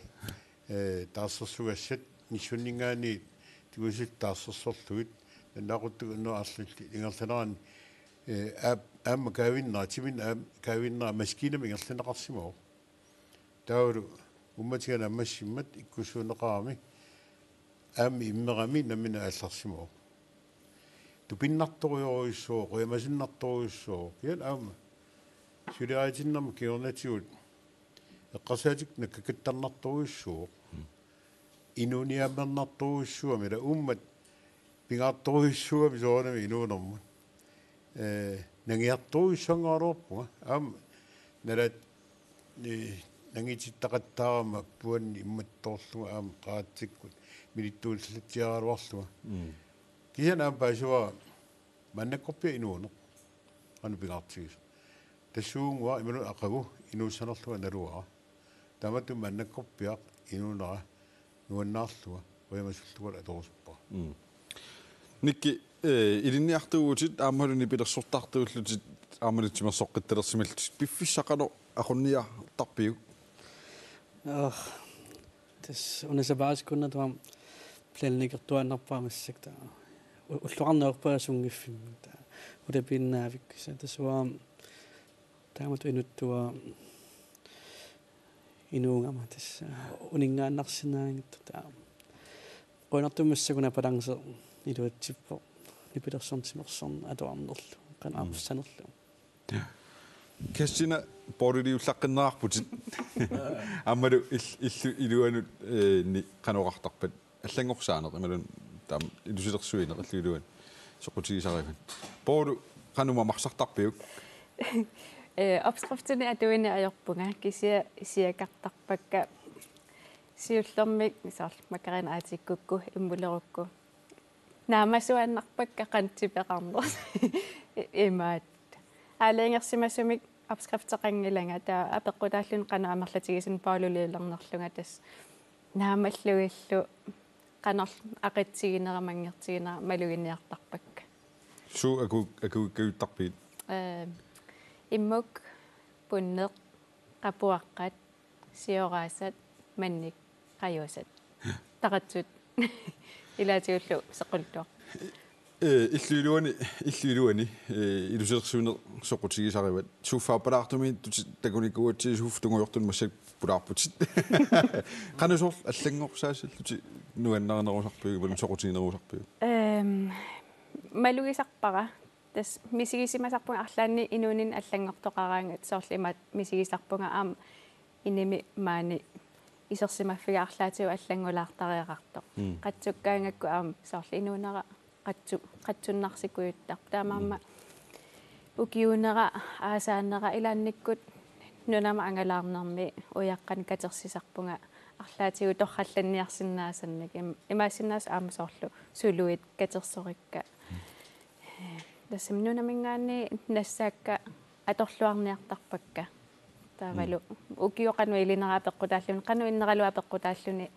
Ee, taarsersugassat nissunninngaanniit tigusillutik taarsersorlugit. Nannaaquttut unnuarlulli ingerlanerani, ee, aap-, aamma kaavinnera, timinnut aamma kaavinnera maskiinamik ingerlanneqarsimavoq. Taavalu uummatiga naammassimmat ikkussuunneqarami aamma immerami nammineq aallarsimavoq. Tupinnartorujorujussuuvoq, qujamasunnartorujussuuvoq. Kisianni aamma suliaritinnermi kingornatigut eqqarsaatikkut nakkakattarnartorujussuuvoq. Inuuniaamernartorujussuugami ila uummat pingaartorujussuugami soorunami inuunermut. Ee, nangiartorujussuanngorluarpunga. Aamma nalaat, ee, nangitittaqattaarama puanni immattoorlunga aamma qaratsakkut milittuullatsiaraluarlunga. Mm. Kisianni aamma paasivara maannakkorpiaq inuuneq. Qanoq pingaartigisoq. Tassuunnguaq imaluunniit aqagu inuussanerlunga naluara. Taamatut maannakkorpiaq inuunera nuannaarlunga, qujamasullungalu atorusuppara. Mm. Nikki, eh, ilinniartuuvutit aammalu nipilersortartuullutit aammalu timersoqqittalersimallutit. Piffissaq qanoq aqunniartarpiuk? Aa, tassa una sapaatip akunnera taava planlæggertuaannarpara massakkut taava. U-, ulloqarneq ajorpara sunngiffimmik taava. Utapiinnaavikkisa tassa uanga taamatut inuttut uanga inuugama tassa uninngaannarsinnaanngitsoq taava. Qujanartumik massakkut una balance iluatsippoq nipilersorneq timersorneq atuarnerlu qanoq Mm. arsanerlu. Kirstina, Pouliliullaqqinneqarputit. Aammalu ill-, illu iluanut, eh, ni qanoq oqartarpat allanngorsaaneq, imaluunniit taama ilusilersuineq illu iluanut soqutigisarivat. Poulu, qanoq mamarsartarpiuk? Eh, opskriftinik atuineq ajorpunga, kisianni siakartarpakka siullermik soorlu margarine aatikkukku immulerukku. Naamasuaannarpakka qanoq tipeqarnersoq. Imaat. Aalajangersimasumik opskrifteqanngilanga taava apeqqutaalluni qanoq amerlatigisunik Pouliliulernerlunga tassa naamallugillu qanorlu aqitsiginera manngertiginera maluginiartarpakka. Suut aku-, akuikkajuttarpigit? Eh, immuk, punneq, qapuaqqat, sioraasat, mannik, qajuusat. Taqatsut. Ilaatigullu seqqulluaq. Eh, illu iluani, illu iluani, eh, ilusilersuineq soqutigisarivat. Suuffa appalaartumiittutit takunikuugatsigit, suuffa tungujortumik massakkut pulaarputit. Qanoq soorlu allanngorsaassallutit nuannarinerusarpiuk, imaluunniit soqutiginerusarpiuk? Ehm, malugisarpara. Tassa misigisimasarpunga arlaanni inuuninni allanngortoqaraangat soorlu imaat misigisarpunga aamma inimi maani isersimaffiga arlaatigut allanngulaartariaqartoq. Mm. Qatsukkaangakku aamma soorlu inuunera qatsu-, qatsunnarsikuujuttarpoq. Taamaammat Mm. ukiuunera aasaanera ilaannikkut nunamut angalaarnermi ujaqqanik katersisarpunga arlaatigut torrallanniarsinnaasannik im-, imaassinnaavoq aamma soorlu suluit katersorikka. Tassami nunaminngaanniit nassaakka atorluarniartarpakka. Taavalu Mm. ukioq qanoq ilinera apeqqutaalluni, qanoq inneraluaq apeqqutaalluni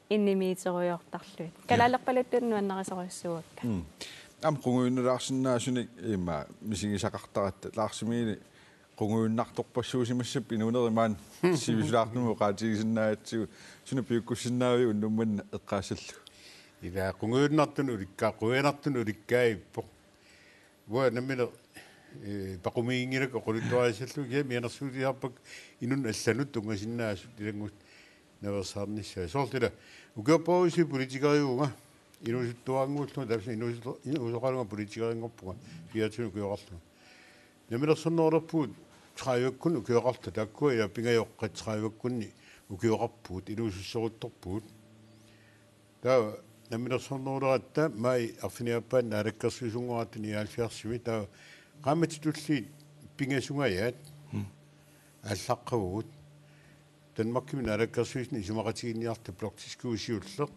inimiiterujoortarlugit. Ja. Kalaalerpaluttunik nuannarisorujussuuakka. Mm. Aamma qungujunnalaarsinnaasunik ima misigisaqartaratta Lars Emili qungujunnartorpassuusimassappat inuuneri maani sivisulaartumik oqaatigisinnaasatsigut, suna piukkussinnaaviuk unnuk manna eqqaassallugu? Ila qungujunnartunut ulikkaa-, qujanartunut ulikkaavippoq. Uanga nammineq, eh, paqumiginngilakka oqaluttuarissallugu, kisianni mianersuutigisarpakka inunnut allanut tunngasinnaasut ilanngullugit naveersaarnissaat. Soorlu ila ukiorpassuit politikeriuvunga, inuusuttuaraannguullunga, tassa inuusuto-, inuusoqarlunga politikerinngorpunga, fireogtyvenik ukioqarlunga. Namminersornerulerpugut tredivekkut ukioqarluta, taakkua ila pingajoqqat tredivekkut ukioqarpugut, inuusussoruttorpugut. Taava namminersorneruleratta maj arfiniaappaanut naalakkersuisunngorluta nioghalvfjerdsimi, taava qaammatip tulliit pingasungajaat Mm. aallaqqavugut. Danmarkimi naalakkersuisuni isumaqatiginninniarluta bloktilskud siulleq,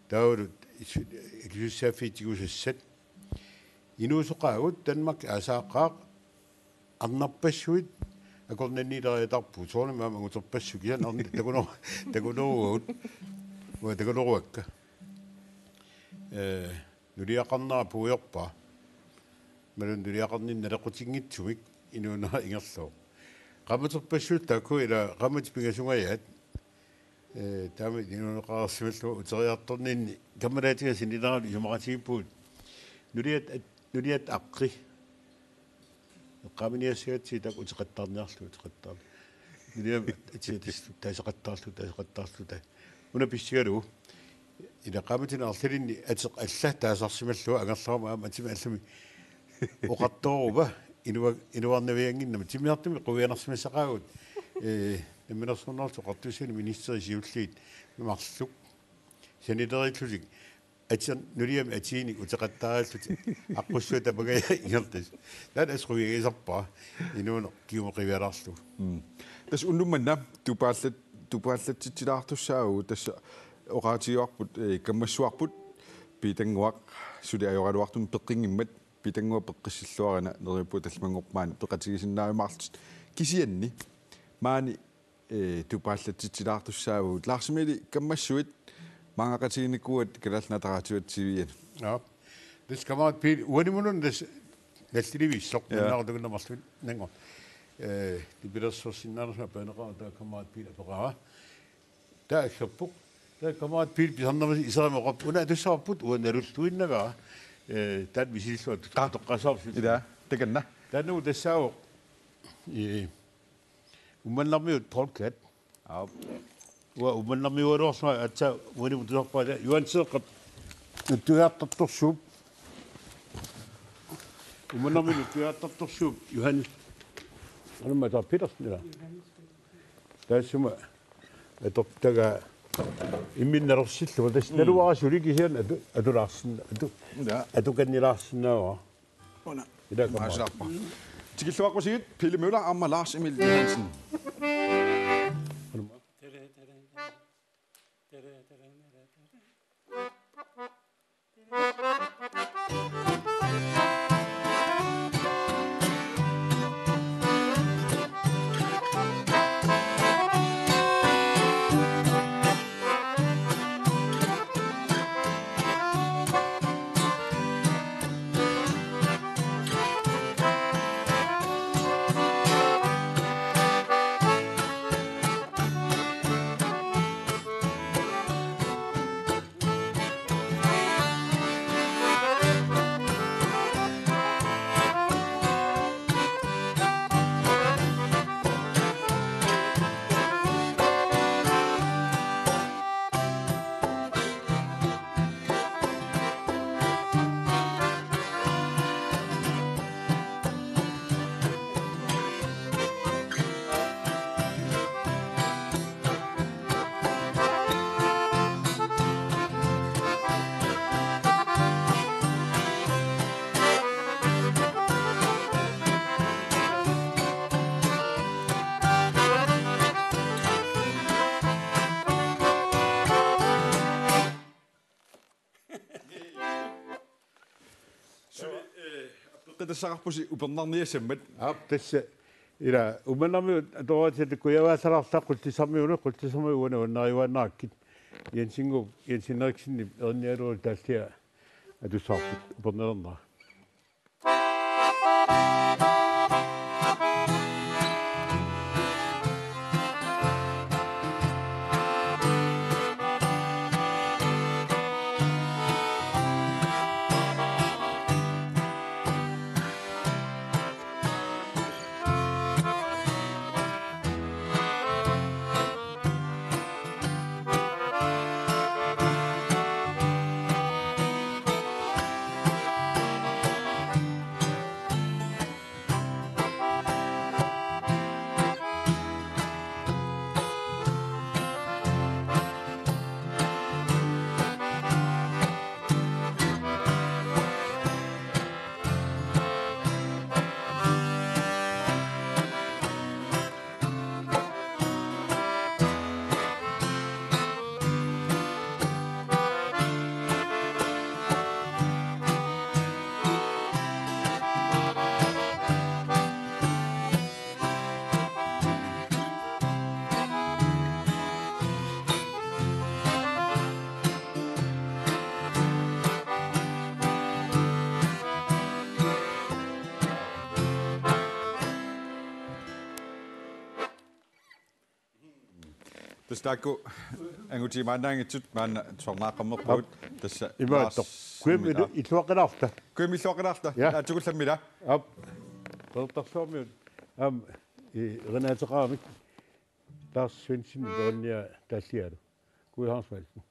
taavalu isu-, iliuusissaaffii tigusassat. Inuusoqaagut, Danmark aasaaqqaaq, arnarpassuit akornanniileriataarpugut, soorunami aamma anguterpassuit, kisianni arnat takunor-, takunoruagut, uanga takunoruakka. Eh, nuliaqarnera puigorpara. Imaluunniit nuliaqarninni naleqqutinngitsumik inuunera ingerlavoq. Qaammaterpassuit taakku ila qaammatip pingasungajaat. Eh, taama inuuneqareersimallugu uteriartorninni kammalaatiga sinileralu isumaqatigiippugut. Nuliat at-, nuliat aqqi. Eqqaamaniassagatsigit taakku uteqattaarniarlugit, uteqattaarlugit. Nuliami atsiatissallugu taaseqattaarlugu, taaseqattaarlugu, taa-. Una pissigalugu. Ila qaammatini arlalinni ateq alla taasarsimallugu angerlaruma aamma atimmi allami oqartooruma inua-, inuarnaviannginnama. Timmisartumik quianarsimassaqaagut. Eh, Namminersornerullutik Oqartussani ministerit siulliit marluk sanileriillutik. Atia nuliami atiinik uteqattaarillutik aqqussuit tapangajaat ingerlasoq. Taanna assut quiagisarpara inuuneq kingumut qivialaarlugu. Mm. Tassa unnuk manna tupaallat-, tupaallatsitsilaartussaavugut, tassa oqaatigivarput, eh, kammassuarput Piitannguaq suli ajoraluartumik peqqinngimmat, Piitannguaq peqqissilluarina neriuppunga tallimanngorpat maani peqatigisinnaajumaarlutit. Kisianni maani eh, tupaallatsitsilaartussaavugut. Lars Emili, kammassuit maanngaqatiginikuuat Kalaallit Nunaata TV-anut. Ja. Tassa Kammerat Pihl, uanimununnga tassa nallilivissoq, ja, nuannaarutiginnarlugu marluinnannguaq. Eh, nipilersorsinnaanersunga apeqquteqarpoq, taava Kammerat Pihl apeqarpara. Taava aggerpoq. Taava kammaat Piili pisarnermini iserimik oqarpoq: Una atussavarput, uanga nalulluinnagara. Eh, taanna misiliillugu atoqqaassavarput. Ila, takanna. Taannalu tassaavoq, eh, Uummannarmiut polkat. Aap. Uanga Uummannarmiugaluarsunga aatsaat uaniippoq tusarpara, Juaani Seeqqap nuttujaartartorsuup. Uummannarmiut nuttujaartartorsuup Johannes. Anumma taar Petersen, ila. Taassuma atortagaa imminut nalersillugu, tassa, mm, naluara suli kisianni atu-, atulaarsinna-, atu-, ja, atukannilaarsinnaavara. Una. Ila kammaat. Imaassaarpara. Tikilluaqqusigit Pele Møller aamma Lars Emil Johansen. Suli, eh, appeqqutassaqarpusi upernarniassammat. Aap, tassa ila Uummannarmiut atoratik kujavaassalaarlaq Qullissarmiunut, Qullissarmiut uani nuannariuaannarakkit. Jensinnguup, Jens Henriksenip erinnialuup taallia atussavarput, upernalernera. Tassa taakku angutigimaannaanngitsut maanna tusarnaaqqammerpagut. Aap. Tassa imaattoq. Lars. Kujammi illu-, illuaqqilaarta. Kujammi illuaqqilaarta. Ja. Naatsukullammila. Aap. Qeqertarsuarmiut. Aamma, i-, erinaateqaramik. Lars Svendsen erinniaa taalliaalu. Kuiharsmaisen.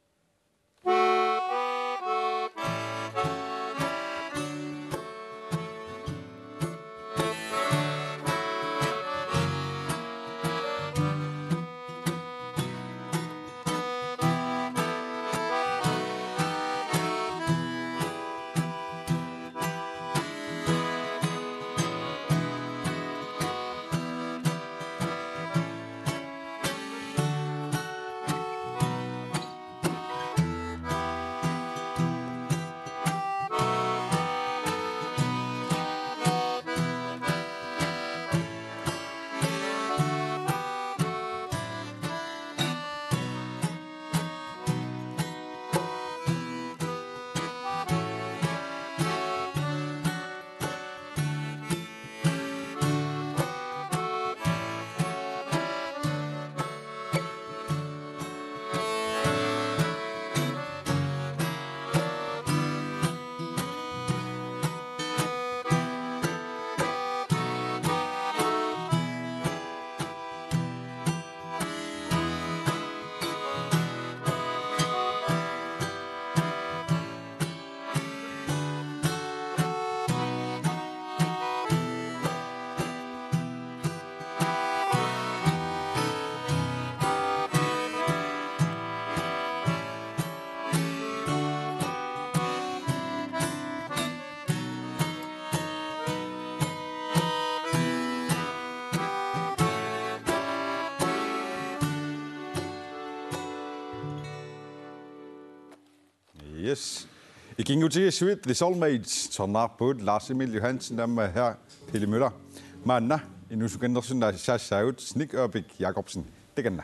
Yes. Ikinngutigiissuit The Soulmates, tusarnaarpugut Lars Emil Johansen aamma her Pele Møller. Maanna inuusuttukannersunga saassaagut Snik Ørbæk Jacobsen. Takanna.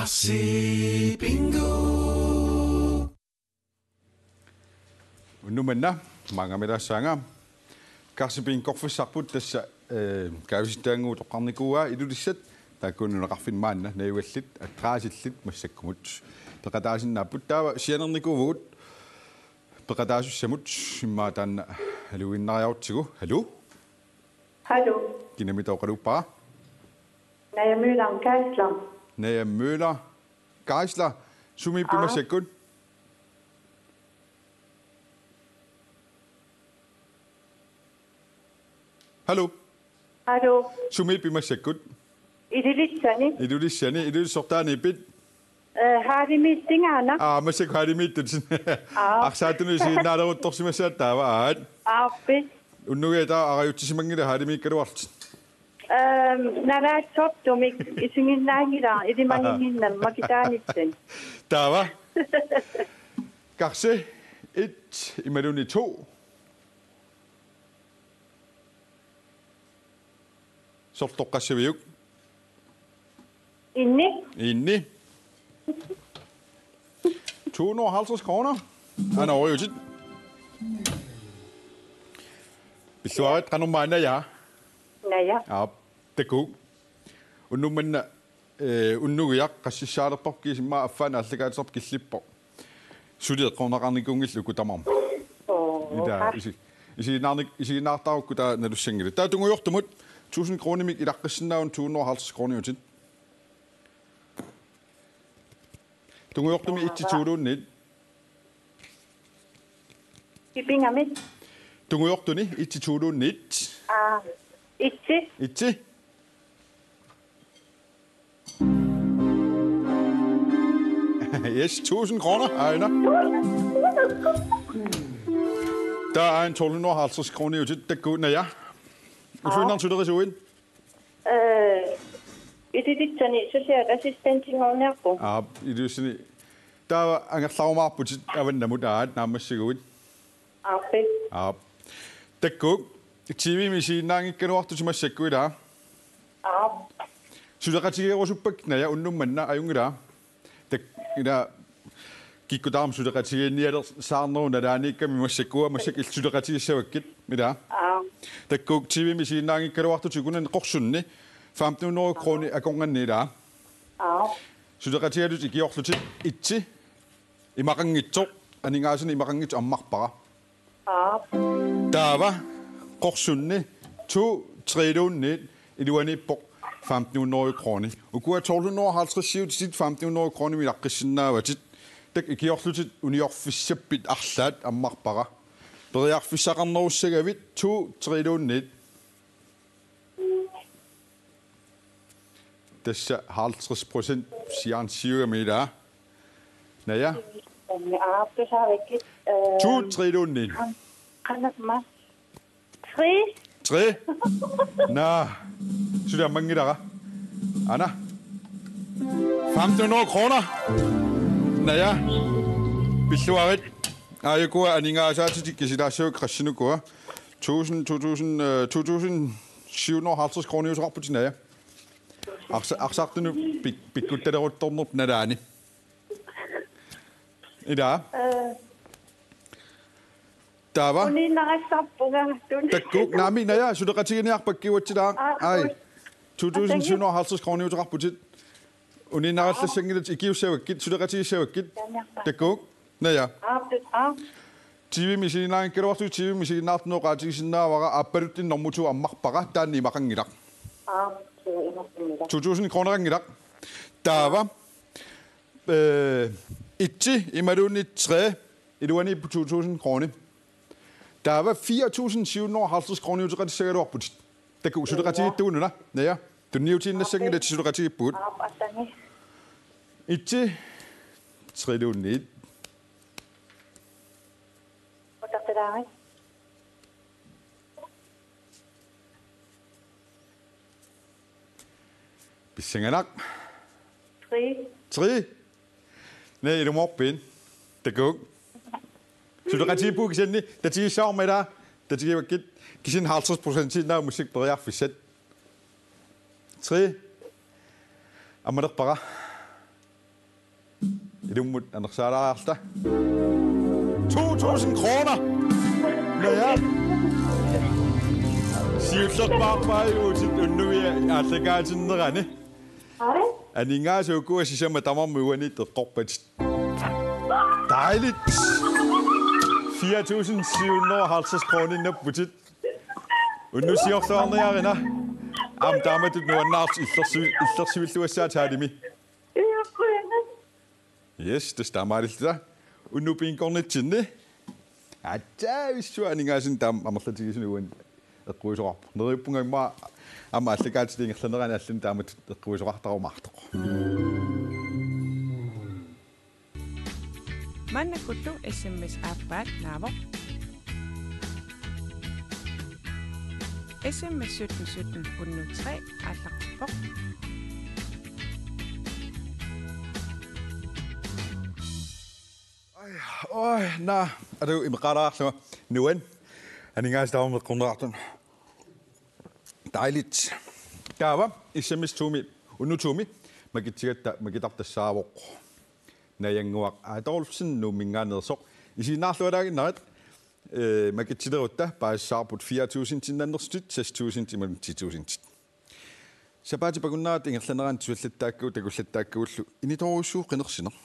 Karsi Bingo. Unnumanna maangamitaassaanga. Karsi Bingo-rfissarput tassa, eh, kaasisitaannguutoqarnikuuaa Ilulissat. Taakku nunaqarfinni maanna najugallit, atraasillit massakkumut peqataasinnaapput. Taava sianernikuuvugut peqataasussamut, immaqa taanna haluinnariarutsigu. Hallo? Hallo. Kinamita oqaluuppara? Naja Møller Geisler. Naja Møller Geisler. Sumiippi massakkut? Hallo? Hallo? Sumiippi massakkut? Ilulissani. Ilulissani. Ilulissani, sortaaniippit? Eh, Haarimiittingaana. Aa, massakkut Haarimiittut. Aa. Arsaatunut isiginnaaleruttorsimassaat taava aat. Aappi. Unnugia taava arajutsisimanngilat Haarimiikkaluarlutit. Ehm, nalaatsortumik isiginnaanngilara ilimaginnginnama makitaanitsin. Taava. Karsi et imaluunniit to. Sortoqqassaviuk? Inni. Inni. To hundrede og halvtreds kroner. Aana ooriutit. Pilluarit qanormaa Naja. Naja. Aap. Takuuk. Unnuk manna, eh, unnugiaq qassissaalerparput kisimmaa affaannaq aallakaatitaq killippoq. Suli eqqorneqarnikuunngillat uku tamarmik. Oo, ila, aa. Isi-, isiginnaarnik-, isiginnaartarukku taava nalussanngilat. Taava tungujortumut tusind kronimik ilaqqissinnaavatit to hundrede og halvtreds kroniutit. Tungujortumi et til to-luunniit. Kipingamik. Tungujortuni et til to-luunniit. Aa, et til. Et til. Yes, tusind kroner, aana. Taava aana tolv hundrede og halvtreds kroniutit. Takuuk, Naja. Aa. Usuinnaq sulerisuit? Eh, ililitsani socialassistentinnguuniarpunga. Aap, ililitsani. Taava angerlarumaarputit avannamut aat naammassiguit. Aappi. Aap. Takuuk, T V-mi isiginnaanngikkaluartutit massakkut ilaa? Aap. Suleqatigerusuppakkit Naja unnuk manna, ajunngilaa? Tak-, ila kikkut tamarmik suleqatigiinnialersaarnerup nalaaniikkami massakkut, massakkut illit suleqatigissavakkit, ilaa? Aap. Takuuk, T V-mi isiginnaanngikkaluartutit ukunani qorsunni femten hundrede kroner akornanni ilaa? Aap. Suleqatigalutit ikiorlutit et til imaqanngitsoq, aningaasanik imaqanngitsoq ammarpara. Aap. Taava qorsunni to tre-luunniit iluaniippoq femten hundrede kroner. Ukua tolv hundrede og halvtreds-iutitit femten hundrede kroner ilaqqissinnaavatit. Takuuk, ikiorlutit uniorfissappit arlaat ammarpara. Periarfissaqarnerussagavit to tre-luunniit. Tassa halvtreds procent siaansiugami ilaa? Naja. Aap, tusaavikkit, eh, to tre-luunniit. Qan-, qanamma. Tre. Tre. Naa. Suli ammanngilara. Aana. Femten hundrede kroner. Naja. Pilluarit. Aajukua aningaasaatitit kisilaassavakka qassinukua. Tusind, to tusind, eh, to tusind syv hundrede og halvtreds kroniuteqarputit, Naja. Arsa-, arsartunut pik-, pikkuttaleruttornerput nalaani. Ilaa? Eh. Taava? Uniinnarissarpunga tun-. Takuuk, naamik, Naja, suleqatiginiarpakka kiguatsilaaq. Aa, ai. Ui. To tusind syv hundrede og halvtreds kroniuteqarputit. Uniinnarallassanngillat ikiussavakkit, suleqatigissavakkit. Takuuk, Naja. Aap, aap. T V-mi isiginnaanngikkaluartutit, T V-mi isiginnaartunut oqaatigisinnaavara, aappaluttunik normu to ammarpara, taanna imaqanngilaq. Aap, imaqanngilaq. To tusind kroneqanngilaq. Taava, eh, et imaluunniit tre, iluaniippoq to tusind kroner. Taava fire tusind syv hundrede og halvtreds kroniuteqatissagaluarputit. Takuuk, suleqatigiittugut una. Naja. Tunniutiinnassanngilaq, suleqatigiippugut. Aap, atani. Et tre-luunniit. Utertilaarit. Pissanganaq. Tre. Tre. Naja, ilumoorpiit? Takuuk. Suleqatigiippugut kisianni, tatigissavarma ilaa, tatigivakkit, kisianni halvtreds procentiinnaavoq massakkut periarfissat. Tre. Ammanerpara. Ilummut anersaalaariarta. To tusind kroner. Naja. Siullerpaarpaajuvutit unnummut aallakaatinnerani. Aningaasat ukua sisamat tamarmik uaniittut eqqorpatit. Dejligt. Fire tusind syv hundrede og halvtreds kroner napputit. Unnussiorluarniarina. Aamma taamatut nuannaartut illersu-, illersuilluassaat Haalimi. Yes, tassa taamaalilluta. Unnuk bingornitsinni. Aatsaat, issua, aningaasanik taama amerlatigisunik uani eqquisoqarpoq. Neriuppunga immaqa aamma aallakaatitut ingerlanerani allani taamatut eqquisoqartarumaartoq. Maannakkullu S M S aappaat naavoq. S M S sytten sytten hundrede tre aallartippoq. Oj, oj, na, adu imeqaalaarlunga nuan. Aningaasat tamarmik eqqorneqartut. Dejligt. Taava S M S to-mi, unnutuumi, makitsigatta makitartussaavoq. Najannguaq Adolfsen Nuumminngaanneersoq. Isiginnaarlualaaginnarit, eh, makitsilerutta paasissavarput fire tusindinnannersutit, seks tusind imaluunniit ti tusind. Sapaatip akunnerata ingerlanerani tusaallattaakkagut, takullattaakkagullu initoorujussuuvoq qinersineq.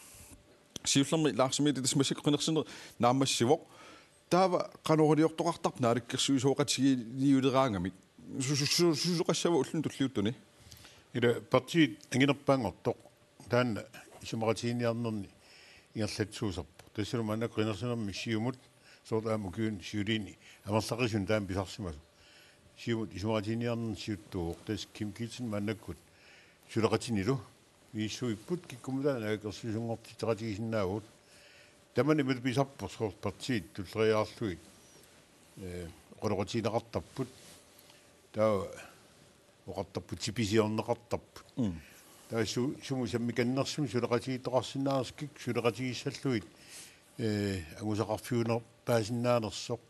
Siullermik Lars Emil tassa massakkut qinersineq naammassivoq. Taava qanoq iliortoqartarpa naalakkersuisooqatigiiuleraangamik? Su-, su-, su-, susoqassava ulluni tulliuttuni? Ila partiit anginerpaanngortoq. Taanna isumaqatigiinniarnerni ingerlatsisuusarpoq. Tassalu maannakkut qinersinermi Siumut soorlu aamma ukiuni siuliini amerlaqisuni taanna pisarsimasoq. Siumut isumaqatigiinniarnerni siuttuuvoq. Tassa Kim Kielsen maannakkut suleqatinilu misissuipput, kikkummut taanna naalakkersuisunngortitseqatigisinnaavagut. Tamanna imatut pisarpoq, soorlu partiit tulleriiaarlugit, eh, oqaloqatigineqartarput. Taava oqartarput tipisiorneqartarput. Mm. Taava su-, sumut sammikannersumik suleqatigiittoqarsinnaanersoq, kikkut suleqatigissallugit, eh, angusaqarfiunerpaasinnaanersoq.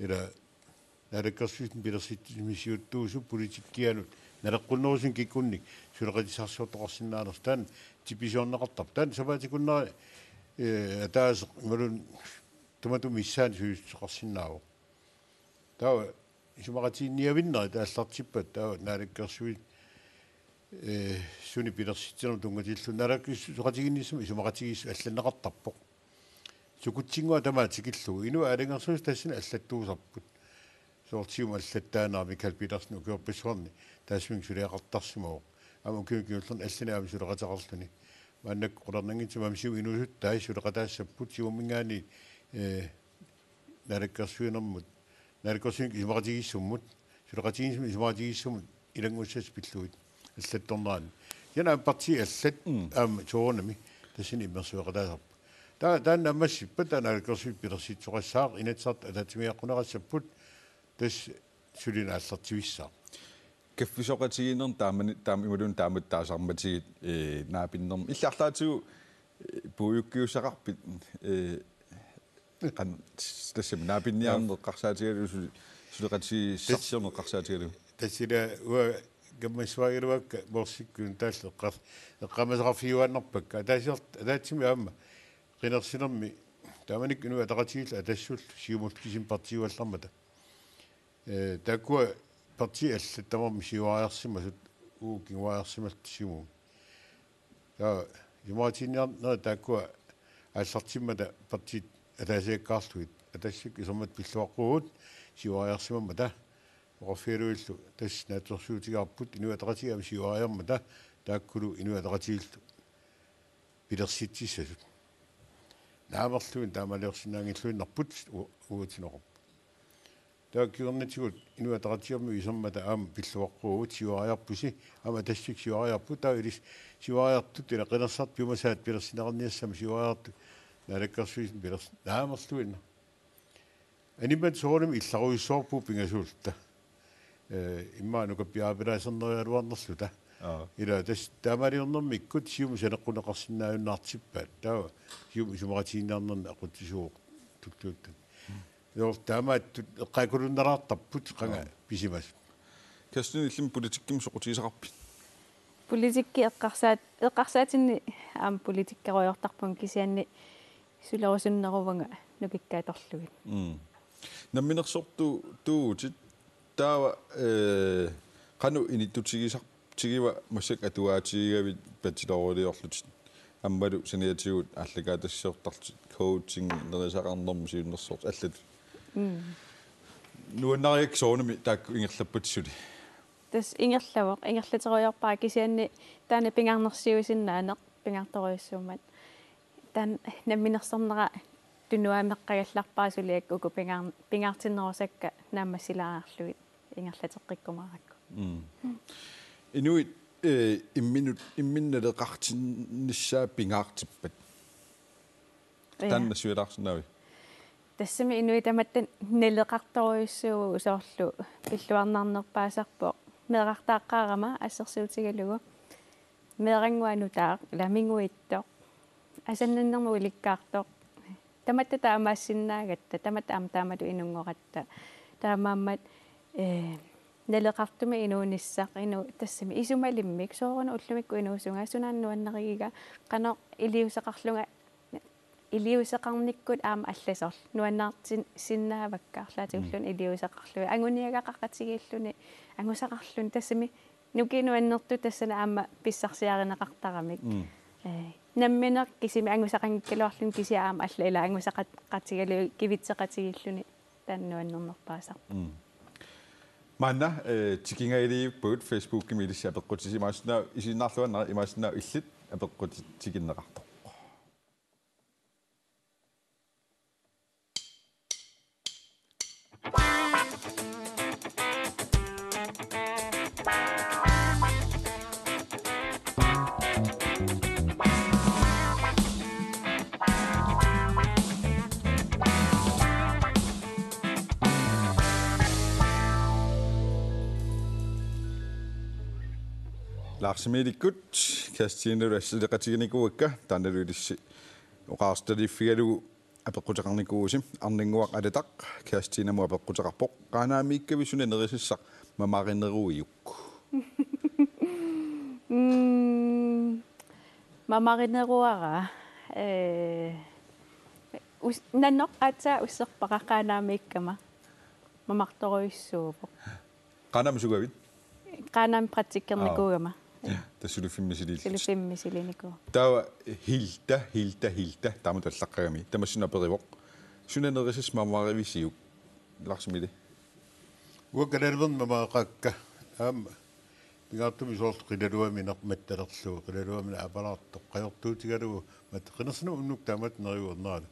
Ila naalakkersuisuni pilersitsisumik siuttuusup politikkianut naleqqunnerusunik kikkunnit suleqatissarsiortoqarsinnaanersoq. Taanna tipisiorneqartarpoq. Taanna sapaatip akunnera, eh, ataaseq imaluunniit tamatuma missaani sulissuteqarsinnaavoq. Taava isumaqatigiinniavinnerit aallartippaat, taava naalakkersuisuni, eh, suni pilersitsinermut tunngatillugu naalakkersuisoqatigiinnissamut isumaqatigiissut allanneqartarpoq. Sukutsinnguaq tamaat tikillugu. Inuit aalajangersimasut tassani allattuusarput. Soorlu Siumup allattaanera Mikael Petersen ukiorpassuarni taassuminnga suliaqartarsimavoq. Aamma ukiuni kingullerni allani aamma suleqateqarluni. Maannakkut qularnanngitsumik aamma Siumup inuusuttai suleqataassapput Siumuminngaanniit, eh, naalakkersuinermut, naalakkersuinermut isumaqatigiissummut, suleqatigiinnissamut isumaqatigiissummut ilanngussassat pillugit allattornerani. Kisianni aamma partiit allat, mm, aamma soorunami tassani immersueqataasarput. Taa-, taanna naammassippat taanna naalakkersuisut pilersitsisoqassaaq, Inatsisartut ataatsimiiaqquneqassapput, tassa suli aallartivissaaq. Kaffisoqatigiinnermi taamani, taam-, imaluunniit taamatut taasarmatigit, eh, naapinnermi. Illit arlaatigut, eh, puiukkiussaqarpit, eh, qan-, tassami naapinniarneq eqqarsaatigalugu suli-, suleqatigiissarsiorneq eqqarsaatigalugu. Tassa ila uanga kammassuaagaluakka Morsikkut taalli eqqar-, eqqaamasaqarfigiuaannarpakka. Ataasiart-, ataatsimik aamma qinersinermi taamanikkut Inuit Ataqatigiillu Atassullu Siumullu kisimik partiiugallarmata. Eh, taakkua partiit allat tamarmik siuariarsimasut, uagut kinguariarsimalluta Siumumiit. Taava isumaqatigiinniarnerit taakkua aallartimmata partiit ataasiakkaarlugit, Atassut isermat pilluaqquugut siuariarsimammata, oqarfigalugillu tassa naatsorsuutigaarput Inuit Ataqatigiit aamma siuariarmata, taakkulu Inuit Ataqatigiillu pilersitsissasut. Naamerluni taamaliorsinnaanngilluinnarput u-, uatsinnut oqarpoq. Taava kingornatigut Inuit Ataqatigiinni isermata aamma pilluaqquugut siuariarpusi, aamma Atassut siuariarput, taava ilissi siuariartut ila qinersisartut piumasaat pilersinneqarniassammat siuariartut naalakkersuisuni pilers-, naamerluinnaq. Animmat soorunami illarujussuarpugut pingasuulluta. Eh, immaqa nukappiarapilaasernerugaluarnerluta. Aa. Ila tassa taamaaliornermikkut Siumut saneqqunneqarsinnaajunnaartippaat. Taava Siumup isumaqatigiinniarnerni aqutsisuuvoq tulliuttuni. Ila taamaattut eqqaakulunnerulaartarput qanga, aa, pisimasut. Kerstin, illimmi politikkimut soqutigisaqarpit? Politikki eqqarsaat-, eqqarsaatinni aamma politikkerujoortarpunga, kisianni sulerusunneruvunga nukikka atorlugit. Mm. Namminersortu-, tuuvutit taava, eh, qanoq inittutigisar-, tigiva massakkut atuaatigigavit bacheloriliorlutit? Aammalu saniatigut aallakaatitassiortarlutit, coaching, nerisaqarnermut siunnersortut allatut. Mm. Nuannarigakkit soorunami taakku ingerlappat suli? Tassa ingerlavoq, ingerlaterujoorpara, kisianni taanna pingaarnersiuisinnaaneq pingaartorujussuummat. Taanna namminersornera tunuameqqagallarpara suliakka uku pingaar-, pingaartinnerusakka naammassilaariarlugit ingerlateqqikkumaarakku. Mm. Inuit, eh, imminut, imminut naleqartinnissaat pingaartippat? Ja. Taanna nassuialaarsinnaaviuk? Tassami inuit tamatta naleqartorujussuuvugut, soorlu pilluarnarnerpaasarpoq meerartaaqqaarama assersuutigalugu. Meerannguaq nutaaq, ila minguitsoq. Asanninnermut ulikkaartoq. Tamatta taamaassinnaagatta, tamatta aamma taamatut inunngoratta. Taamaammat, eh, naleqartumik inuunissaq, inu-, tassami isumalimmik, sooruna ullumikkut inuusunga, sunaana nuannarigiga, qanoq iliuuseqarlunga, iliuuseqarnikkut aamma allasoq, nuannaartin-, sinnaavakka arlaatigulluunniit iliuuseqarluni, anguniagaqaqatigiilluni, angusaqarluni, tassami nukiit nuannertut tassani aamma pissarsiarineqartaramik. Mm. Eh, nammineq kisimi angusaqanngikkaluarluni kisianni aamma allat ila angusaqat-, qatigalu kivitseqatigiilluni taanna nuannernerpaasaq. Mm. Maanna, eh, tikingajaliippugut Facebookimi ilissi apeqqutisi imaassinnaavoq isiginnaarluinnarlugu imaassinnaavoq illit apeqqutit tikinneqartoq. Lars Emilikkut Kirstinalu assiliiqatiginikuuakka, taannalu ilissi oqaasertaliiffigalugu apeqquteqarnikuuvusi. Arnannguaq Alataq Kirstinamut apeqquteqarpoq: Qaanaamiikkavit suna nerisassaq mamarineruiuk? Mm, mamarineruara, eh, us-, nanoq aatsaat usserpara Qaanaamiikkama. Mamartorujussuuvoq. Qaanaami sugavit? Qaanaami praktikkernikuugama. Aap. Tassa suliffimmi misiliillutit. Suliffimmi misiliinikuuvoq. Taava Hilda, Hilda, Hilda, taamatut allaqqagami. Tamassinnut aperivoq: Suna nerisassaq mamarivisiuk? Lars Emili. Uanga kalaaliminernik mamareqaakka. Aamma pingaartumik soorlu qilaluamineq mattalerlugu, qilaluamineq aapalaartoq, qajortuutigalugu, mat-, qinersineq unnuk taamatut neriuernerani.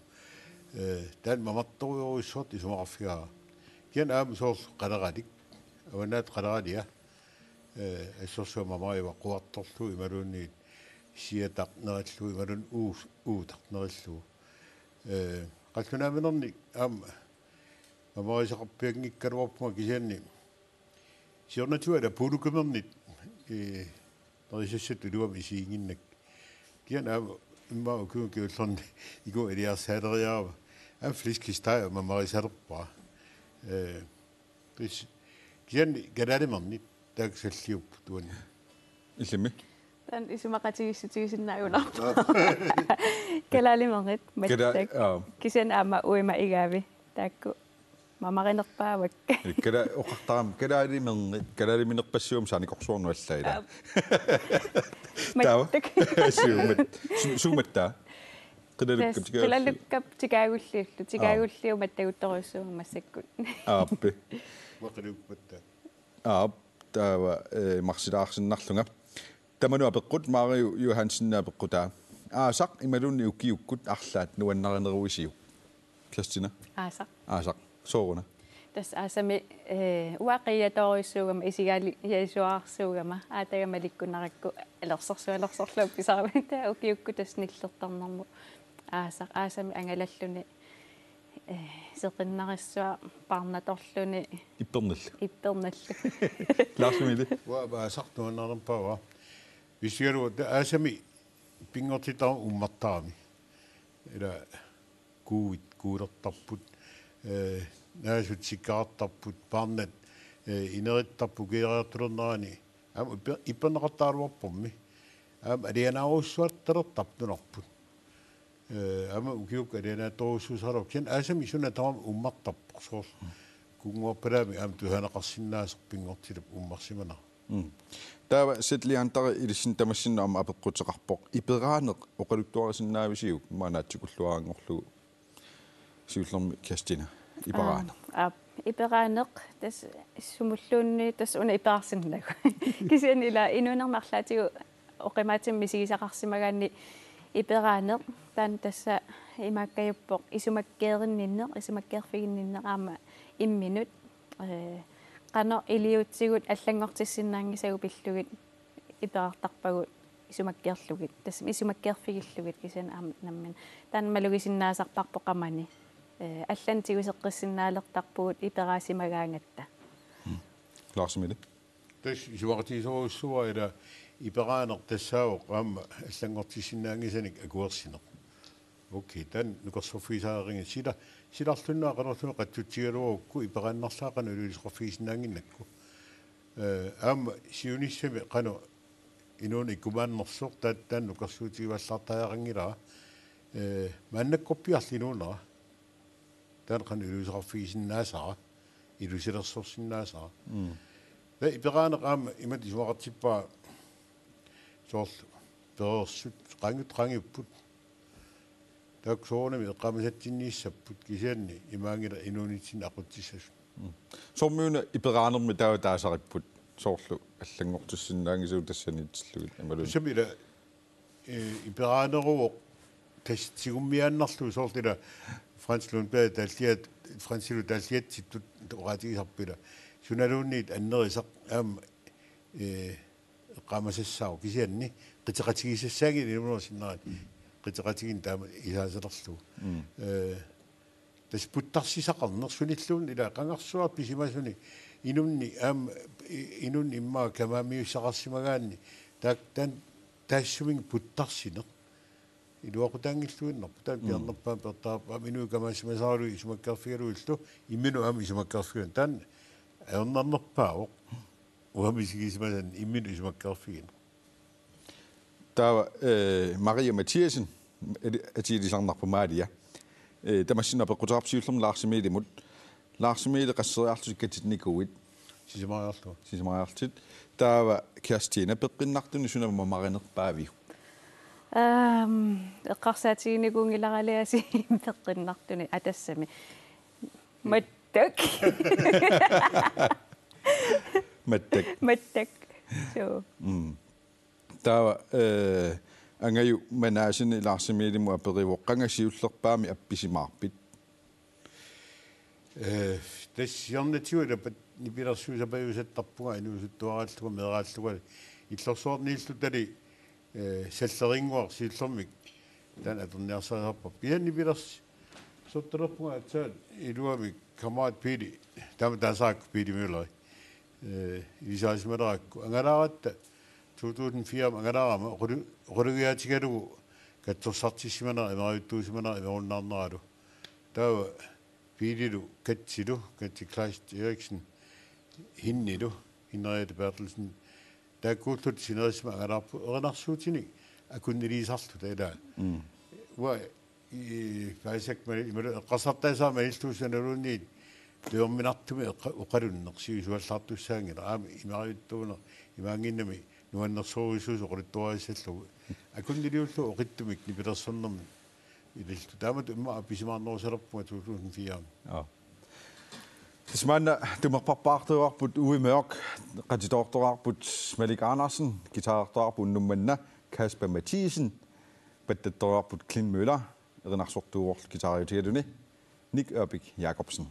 Eh, taanna mamartorujussuartut isumaqarfigaara. Kisianni aamma soorlu qaleralik, avannaata qaleralia, eh, assorsuaq mamarivaat, quarterlugu imaluunniit siataq nerillugu imaluunniit uus-, uutaq nerillugu. Eh, qallunaaminernik aamma mamarisaqarpianngikkaluarpunga, kisianni siornatigut ila puulukimernik, eh, nerisassat iluamik isiginnginnakkit. Kisianni aamma immaqa ukiuni kingullerni ikummik iliarsaaleriarama aamma flæskesteg mamarisalerpara. Eh, kis-, kisianni kalaaliminernik taakku salliupput uani. Illimmi? Taanna isumaqatigiissutigisinnaagunarpoq. Kalaaliminerit, kala-, mattak. Aap. Kisianni aamma uima igaavi. Taakku mamarinerpaavakka. Kala-, oqartarama kalaaliminerit, kalaaliminerpassuarnik saanikorsuarnut allaat ila. Aap. Taava. Mattak. Suumat-, su-, suumatta? Qilalukkap, tassa, tikaagullillu. Qilalukkap tikaagulliullu. Aap. Tikaagulliup mattaguttorujussuuvunga massakkut. Aappi. Uanga qilalukkap matta. Aap, taava, eh, marsilaarsinnarlunga. Tamanut apeqqut, Maariu Johansen apeqqutaa: Aasaq imaluunniit ukiukkut arlaat nuannarineruisiuk? Kirstina? Aasaq. Aasaq. Sooruna? Tassa aasami, eh, uanga qiiatorujussuugama, isigaali-, isigaaliasuarsuugama, aataga malikkunarakku alersorsualersorlugu pisarama, taava ukiukkut tassa nillertarnermut aasaq, aasami angalalluni, eh, seqinnarissuaq, paarnatorluni. Ippernallu. Ippernallu. Lars Emili? Uanga aasaq nuannarinerpaavara. Pissutigalugu ta-, aasami pinngortitaq ummartarami. Ila kuuit kuulertarput, eh, naasut sikkarartarput, paarnat, eh, inerittarput ukiariartulernerani. Aamma ippe-, ipperneqartaraluarpormi. Aamma alianaarujussuartalertarput nunarput. Eh, aamma ukiukkut alianaatsorujussuusaraluarpoq. Kisianni aasami suna tamarmi ummartarpoq soorlu. Kunnguarpalaamik aamma tusaaneqarsinnaasoq pinngortitap ummarsimanera. Mm. Taava Seth Leander ilissinnut tamassinnut aamma apeqquteqarpoq: Iperaaneq oqaluttuarisinnaavisiuk, maanna naatsikulluaranngorlugu? Siullermik Kirstina. Iperaaneq. Aap, aap, iperaaneq, tassa sumulluunniit tassa una iperaarsinnaavugut. Kisianni ila inuunermi arlaatigut oqimaatsimik misigisaqarsimagaanni iperaaneq, taanna tassa imaakkajuppoq isumakkeerinninneq, isumakkeerfiginninneq aamma imminut, eh, qanoq iliuutsigut allanngortissinnaanngisagut pillugit iperaartarpagut. Isumakkeerlugit, tassami isumakkeerfigillugit kisianni aamma nammineq. Taanna malugisinnaasarparput qamani. Ee, allanik tiguseqqissinnaalertarpugut iperaasimagaangatta. Lars Emil. Tassa isumaqatigisorujussuuara ila iperaaneq tassaavoq aamma allanngortissinnaanngisanik akuersineq. Okay, taanna nukersorfigisariaqanngilaq sila, silarlunnaaq qanorluunniit qatsutsigaluarukku iperaannarlaaq qanoq iliuuseqarfigisinnaannginnakku. Ee, aamma siunissami qanoq inuuneq ikkumaannersoq taa-, taanna nukersuutigivallaartariaqanngilara. Ee, maannakkorpiarlu inuunera. Taanna qanoq iliuuseqarfigisinnaasara, ilusilersorsinnaasara. Mm. Taava iperaaneq aamma imatut isumaqartippara soorlu pereersut, qaangiuttut qaangiupput. Taakku soorunami eqqaamasatsinniissapput kisianni imaanngilaq inuunitsinni aqutsissasut. Mm. Soormi-una iperaanermi taava taasaripput soorlu allanngortissinnaanngisagut tassaniitillugit imaluunniit. Tassami ila, ee, iperaaneruvoq tassa tigummiaannarlugu soorlu ila Frans Lundblad taalliat-, Fransilu taalliatsittut oqaatigisarput ila. Sunaluunniit annerisaq aamma, ee, eqqaamasassaavoq kisianni qiteqatigisassaaginnarpoq inuunerup sinnerani. Qiteqatigiinneq taama isaasalerlugu. Mm. Ee, tassa puttarsisaqarneq sunilluunniit ila qangarsuaq pisimasuni inunnik aamma i-, inunnik immaqa kamaammiussaqarsimagaanni taak-, taanna taassuminnga puttarsineq. Iluaqutaanngilluinnarpoq taanna. Mm. Piarnerpaamik peertarput aamma inuit kamaassimasaralugu isumakkeerfigalugillu imminut aamma isumakkeerfigalugit. Taanna ajornarnerpaavoq uanga misigisimasannik imminut isumakkeerfigineq. Taava, ee, Maria Mathiassen, eli atiilisarnarpoq Maria. Ee, tamassinnut apeqquteqarpoq siullermik Lars Emilimut. Lars Emil, qasseriarlutit katinnikuuit? Sisamariarlugu. Sisamariarlutit. Taava Kerstina, peqqinnartunik suna mamarinerpaaviuk? Aam, eqqarsaatiginikuunngilara aliasi peqqinnartunik, aa, tassami. Mattak. Mattak. Mattak. Suu. Mm. Taava, ee, Angaju Manasseni Lars Emilimut aperivoq: Qanga siullerpaamik appisimaarpit? Ee, tassa siornatigut ila pat-, nipilersuusapajuusartarpunga inuusuttuaraallugu meeraallunga. Illorsuarniillutali, ee, Sallerinnguaq siullermik taanna atorniarsarisarparput. Kisianni nipilersortalerpunga aatsaat iluamik kammerat Pele, taama taasaarakku Pele Møller. Ee, ilisarisimaleraakku. Angalaaratta to tusind fire angalaarama oqalu-, oqalugiaatigalugu katsorsartissimanera, imerajuttuusimanera imerunnaarneralu. Taava Pelelu, Katsilu, Katsi Kleist Eriksen, Hennilu, Henriette Berthelsen, taakkuulluta sinerissami angalaarput erinarsuutinik akunniliisarluta ilaa. Mm. Uanga i-, paasisakkut mali-, imalu eqqarsartaasaat malillugu sunaluunniit tujorminartumik eqqa-, oqalunneq sivisuallaartussaanngilaq. Aamma imerajuttuuneq imaanngimmat nuannersorujussuusoq oqaluttuarissallugu. Akunniliullugu oqitsumik nipilersornermi ililluta. Taamatut immaqa appisimaarnerusalerpunga to tusind fire. Aa. Tassa maanna tumerparpaartoraarput Uwe Mørch, qatitoortoraarput Malik Andersen, guitarertoraarput unnuk manna Kasper Mathiassen, pattattoraarput Clint Møller, erinarsortuuvorlu guitariutigaluni Nick Ørbæk Jacobsen.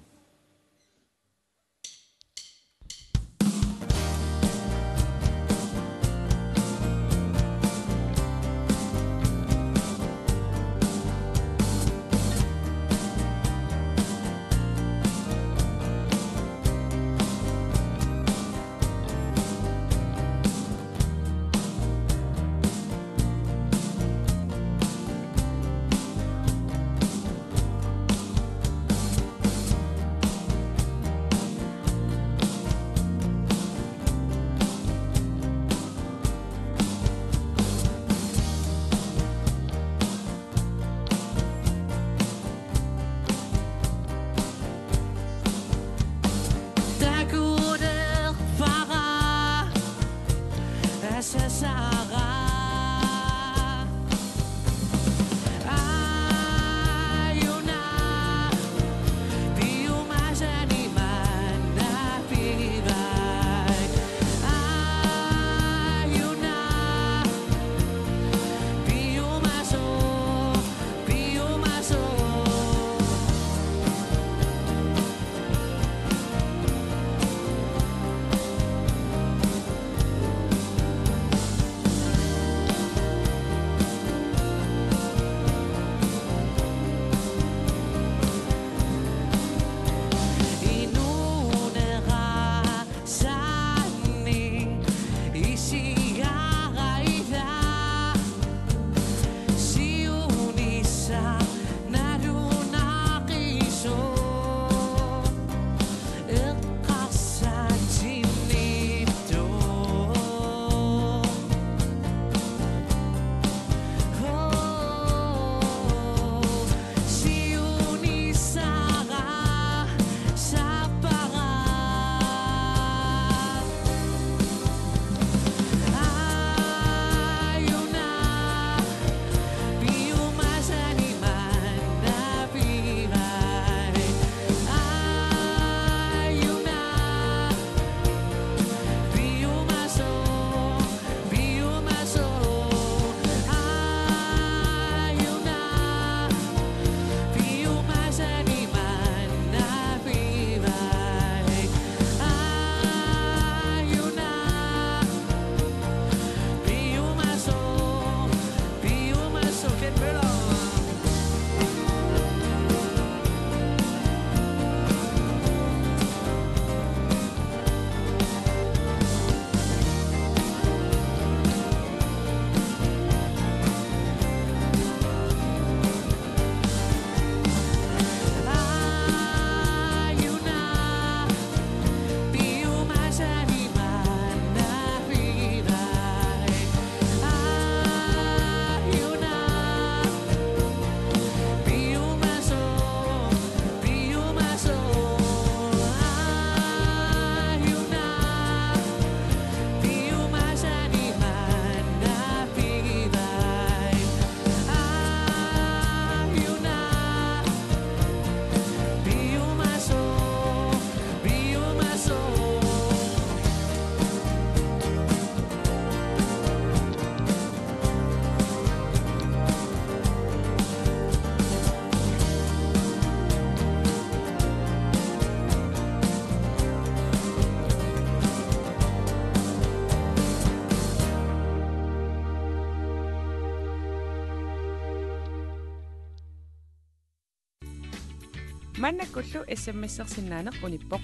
Maannakkullu S M S-ersinnaaneq unippoq.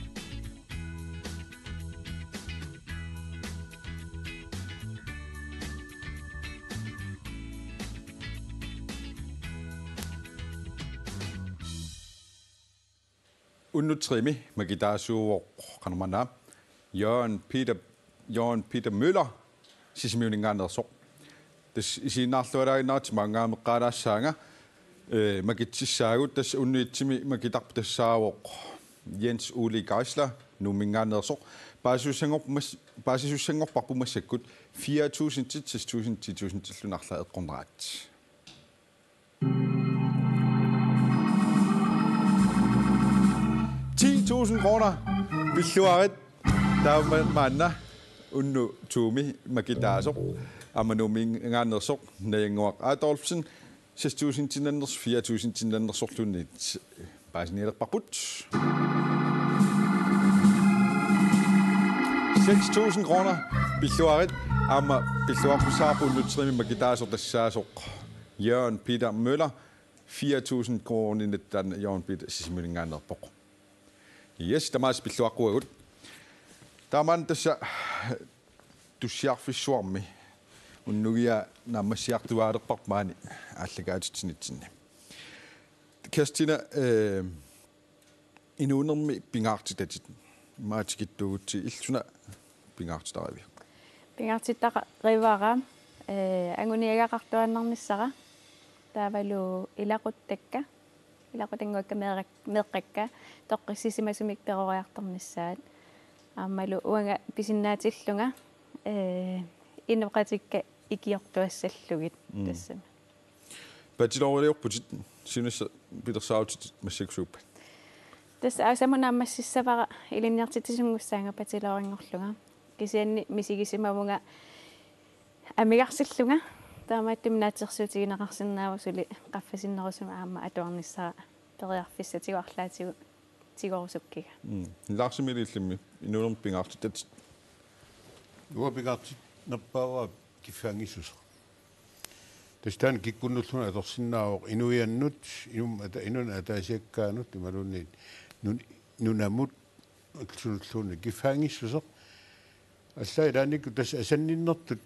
Unnuk tremi makitaasuuvoq qanormaanna Jørgen Peter, Jørgen Peter Møller, Sisimiuninngaanneersoq. Tassa isiginnaarluarlaaginnarlugu maannga aamma eqqaalaassaanga, eh, makitsissaagut, tassa unnuk etsimi makitarput tassaavoq Jens Ole Geisler, Nuumminngaanneersoq. Paasisussanngorp-, mas-, paasisussanngorparput massakkut fire tusind til seks tusind, ti tusindilluunniit arlaat eqqorneraat. Ti tusind kroner. Pilluarit. Taava maanna unnuk toomi makitaasoq, aamma Nuumminngaanneersoq, Najannguaq Adolfsen, seks tusindinnannersoq, fire tusindinnannersorluunniit paasinialerparput. Seks tusind kroner. Pilluarit. Aamma pilluaqqussaavoq unnuk tremi makitaasoq tassaasoq Jørgen Peter Møller, fire tusind kroner, taanna Jørgen Peter Sisimiuninngaanneerpoq. Yes, tamaasa pilluaqquagut. Taamaammat tassa Tussiarfissuarmi unnugia naammassiartuaalerparput maani aallakaatitsinitsinni. Kerstina, eh, inuunermi pingaartitatit, immaqa tikittuugutsigit, illit suna pingaartitariviuk? Pingaartitarivara, eh, anguniagaqartuaannarnissara, taavalu ilaquttakka, ilaqutannguakka meerak-, meeqqakka toqqissisimasumik peroriartornissaat. Aammalu uanga pisinnaatillunga, eh, inoqatikka ikiortuassallugit. Mm. Tassami. Bacheloriliorputit, siunissaq pilersaarutit massakkut suuppat? Tassa aasamut naammassissavara, ilinniartitsisunnguussaanga bachelorinngorlunga. Kisianni misigisimavunga amigarsillunga. Taamaattumik naatsorsuutigineqarsinnaavoq suli qaffasinnerusumik aamma atuarnissara periarfissatigut arlaatigut tigorusukkiga. Mm. Lars Emil, illimmi inuunermi pingaartitatit? Uanga pingaartinnerpaavara kiffaanngissuseq. Tassa taanna kikkunnulluunniit atorsinnaavoq inuiannut, inum-, ata-, inunnik ataasiakkaanut imaluunniit nun-, nunamut, ullusinnulluunniit kiffaanngissuseq. Allaat ilaannikkut tassa asanninnertut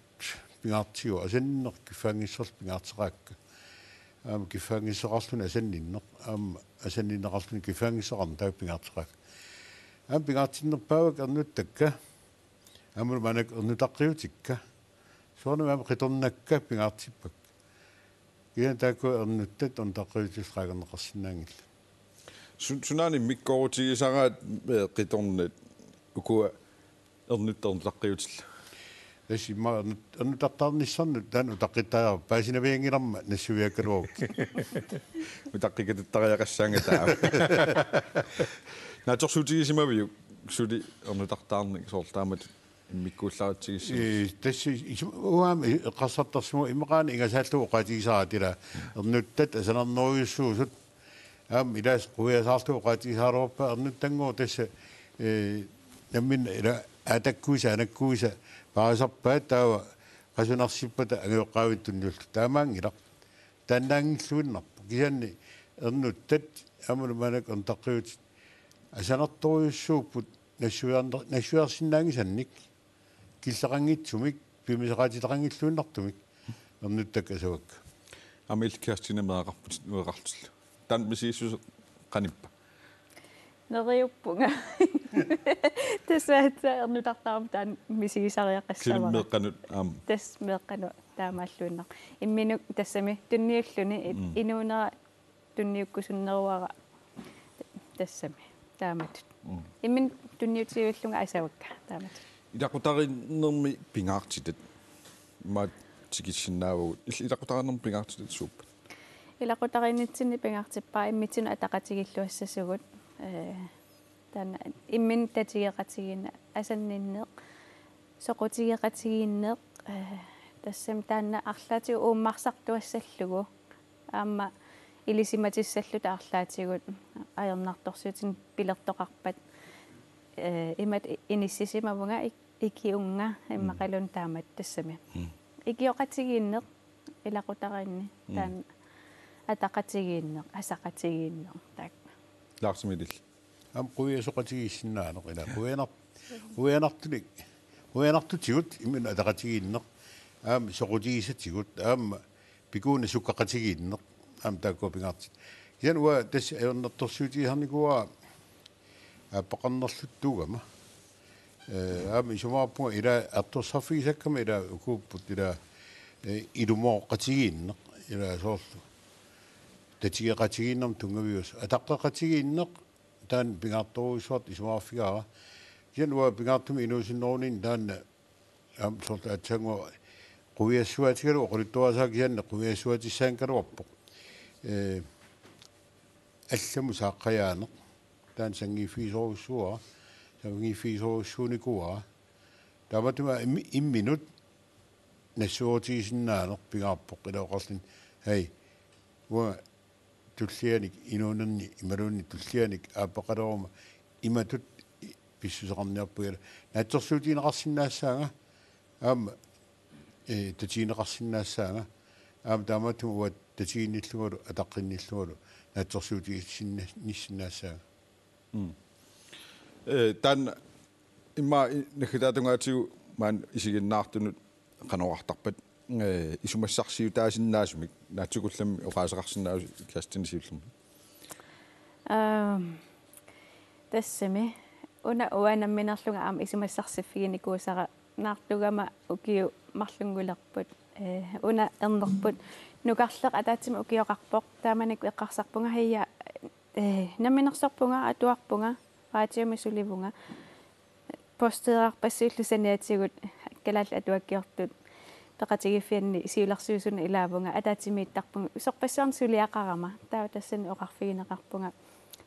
pingaartigaara, asanninneq kiffaanngissuserlu pingaarteqaakka. Aamma kiffaanngissuseqarluni asanninneq, aamma asanninneqarluni kiffaanngissuseqarneq taakku pingaarteqaakka. Aamma pingaartinnerpaavakka ernuttakka, aammalu maannakkut ernutaqqiutikka. Soorunami aamma qitornakka pingaartippakka. Kisianni taakku ernuttat ernutaqqiutillu qaagerneqarsinnaanngillat. Su-, sunaana immikkoorutigisaraat, eh, qitornat ukua ernuttat ernutaqqiutillu? Tassa immaqa ernut-, ernutartaarnissannut taanna utaqqittariaqarpoq, paasinavianngilarma nassuiaakkaluarukkit. Utaqqikatuttariaqassaanga taava. Naatsorsuutigisimaviuk suli ernutartaarneq soorlu taamatut immikkuullaritsigissavasi? Ee, tassa is-, uanga aamma eqqarsartarsimavunga immaqaana ingasaallugu oqaatigisaraat ila ernuttat asanarnerujussuusut. Aamma ilaasa quiasaarlugu oqaatigisaraluarpaa ernuttanngooq tassa, ee, namminneq ila aatakkuisa anakkuisa paarisarpaat taava qasunarsippata angajoqqaavitta tunniulluta. Taamaanngilaq. Taannaanngilluinnarpoq. Kisianni ernuttat aammalu maannakkut ernutaqqiutit asanartorujussuupput nassuiarne-, nassuiarsinnaanngisannik killeqanngitsumik, piumasaqaatitaqanngilluinnartumik ernuttakka asavakka. Aamma illit Kerstina meeraqarputit nueqartillu. Taanna misigissuseq qanippa? Neriuppunga. Tassa aatsaat ernutartaarama taanna misigisariaqassavara. Kisianni meeqqanut aamma. Tassa meeqqanut taamaalluinnarpoq. Imminut tassami tunniulluni i-, Mm. inuunera tunniukkusunneruara tassami taamatut. Mm. Imminut tunniutigivillunga asavakka taamatut. Ilaqutariinnermi pingaartitat. Maanna tikissinnaavagut. Il-, ilaqutariinnermi pingaartitat suuppat? Ilaqutariinnitsinni pingaartippara immitsinnut ataqatigiilluassasugut. Ee, taanna imminut tatigeqatigiinneq, asanninneq, soqutigeqatigiinneq, ee, tassami taanna arlaatigut uummarsartuassallugu. Aamma ilisimatissalluta arlaatigut ajornartorsiutinik pilertoqarpat, ee, imatut inissisimavunga ik-, ikiunnga immaqaluunniit taamatut tassami. Mm. Ikioqatigiinneq ilaqutariinni Mm. taanna ataqatigiinneq, asaqatigiinneq, taakku. Lars Emil. Aamma quiasoqatigiissinnaaneq ila. Quianar-, quianartunik. Quianartutigut imminut ataqatigiinneq. Aamma soqutigisatigut. Aamma pikuuneq sukkaqatigiinneq. Aamma taakkua pingaartut. Kisianni uanga tassa ajornartorsiutigisarnikuuara aappaqarnerluttuugama. Eh, aamma isumaqarpunga ila artorsarfigisakkama ila ukuupput ila, eh, ilumooqatigiinneq. Ila soorlu tatigeqatigiinnermut tunngaviusaq. Ataqqeqatigiinneq taanna pingaartorujussuartut isumaqarfigaara. Kisianni uanga pingaartumik inuusunneruninni taanna aamma soorlu aatsaannguaq quiassuaatigalugu oqaluttuarisaarakku kisianni quiassuatissaagaluarpoq. Eh, allamut saaqqajaaneq. Taanna sanngiiffigisorujussuuara. Sanngiiffigisorujussuunikuuara. Taamaattumik immi-, imminut nassuerutigisinnaaneq pingaarpoq ila oqarluni. Hej. Uanga tullianik inuunerni imaluunniit tullianik aappaqaleruma imatut i-, pissuseqarniarpunga ila. Naatsorsuutigineqarsinnaassaanga aamma, eh, tatigineqarsinnaassaanga aamma taamaattumik uanga tatiginnillungalu ataqqinnillungalu naatsorsuutigisinna-, nissinnaassaanga. Mm. Eh, taanna immaqa i-, naggataata tungaatigut maani isiginnaartunut qanoq oqartarpat, eh, isumassarsiutaasinnaasumik naatsukullammik oqaaseqarsinnaavoq Kerstin siullermik. Aam, tassami. Una uanga nammineerlunga aamma isumassarsiffiginikuusara naartugama ukiut marlunngulerput. Eh, una ernerput. Nukarleq ataatsimik ukioqarpoq. Taamanikkut eqqarsarpunga hija, eh, namminersorpunga, atuarpunga, raatiumi sulivunga. Posteerarpassuillu saniatigut kalaallit atuakkiortut peqatigiiffianni siulersuisuna ilaavunga ataatsimiittarpunga usorpassuarnik suliaqarama. Taava tassani oqarfigineqarpunga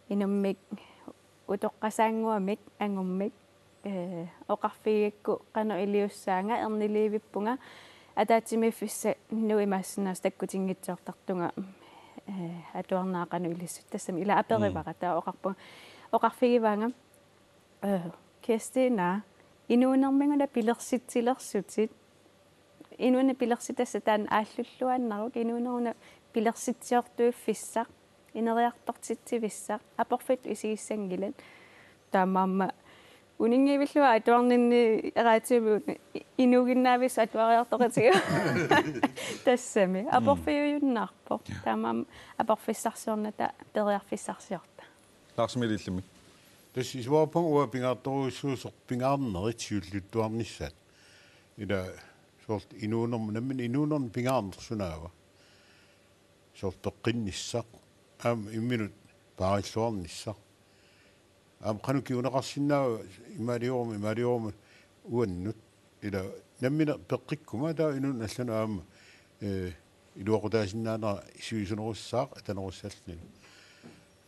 inummik utoqqasaannguamik angummik, eh, oqarfigigakku qanoq iliussaanga erniliivippunga ataatsimiiffissaq nuup imaassinnaavoq takkutinngitsoortartunga, eh, atuarnera qanoq ilissut tassami ila aperivara. Mm. Taava oqarpunga, oqarfigivaanga, eh, Kirstina, inuunermik una pilersitsilersutit. Inuuneq pilersitassaq taanna aallulluinnaruk, inuuneq una pilersitsiortuiffissaq, ineriartortitsivissaq, aporfittut isigissanngilat. Taamaammat uninngivillugu atuarninni raatiumi inuuginnavissut atuariartoqatigiuk. Tassami. Mm. Aporfiujunnaarpoq. Ja. Taamaammat aporfissarsiornata periarfissarsiorta. Lars Emil illimmi. Tassa isumaqarpunga uanga pingaartorujussuusoq pingaarnerit siulliuttuarnissaat. Ila soorlu inuunerm-, nammineq inuunermi pingaarneq sunaava. Soorlu peqqinnissaq. Aamma imminut paarilluarnissaq. Aamma qanoq kinguneqarsinnaava imaalioruma, imaalioruma uannut. Ila nammineq peqqikkuma taava inunnut allanut aamma, eh, iluaqutaasinnaanera sivisunerussaaq atanerussalluni.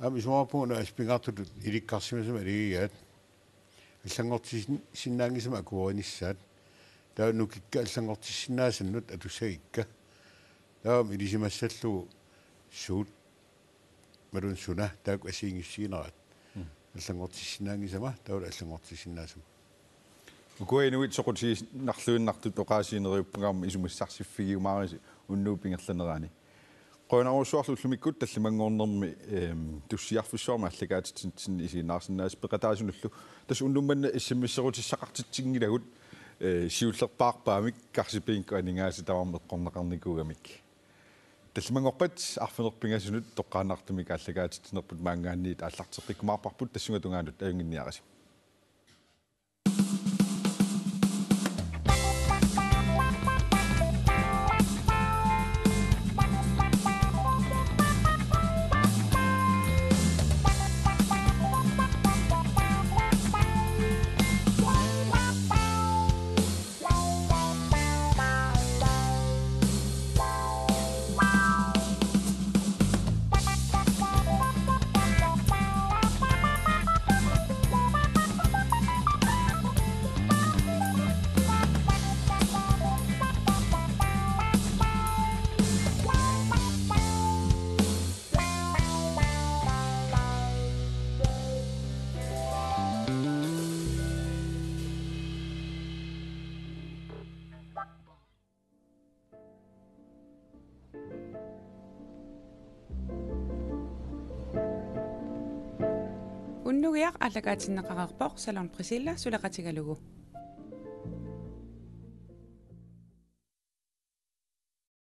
Aamma isumaqarpunga una assut pingaartutut ilikkarsimasama ilagigaat. Allanngortissinnaanngisama akuerinissaat. Taava nukikka allanngortissinnaasannut atussagikka. Taava ilisimassallugu suut imaluunniit suna taakku assigiinngissusiinerat. Mm. Allanngortissinnaanngisama, taavalu allanngortissinnaasama. Ukua inuit soqutiginarluinnartut oqaasii neriuppunga aamma isumassarsiffigiumaarisi unnuup ingerlanerani. Qujanarujussuarlu ullumikkut tallimanngornermi, ehm, tussiarfissuarmi aallakaatitsinitsinni isiginnaarsinnaasasi peqataasunullu. Tassa unnuk manna S M S-erutissaqartitsinngilakku, eh, siullerpaarpaamik Karsi Pinko aningaasat tamarmik eqqorneqarnikuugamik. Tallimanngorpat arfineq-pingasunut toqqaannartumik aallakaatitsinerput maanngaanniit aallarteqqikkumaarparput tassunga tungaanut ajunnginniarisi. Nugiaq aallakaatinneqareerpoq Salon Priscilla suleqatigalugu.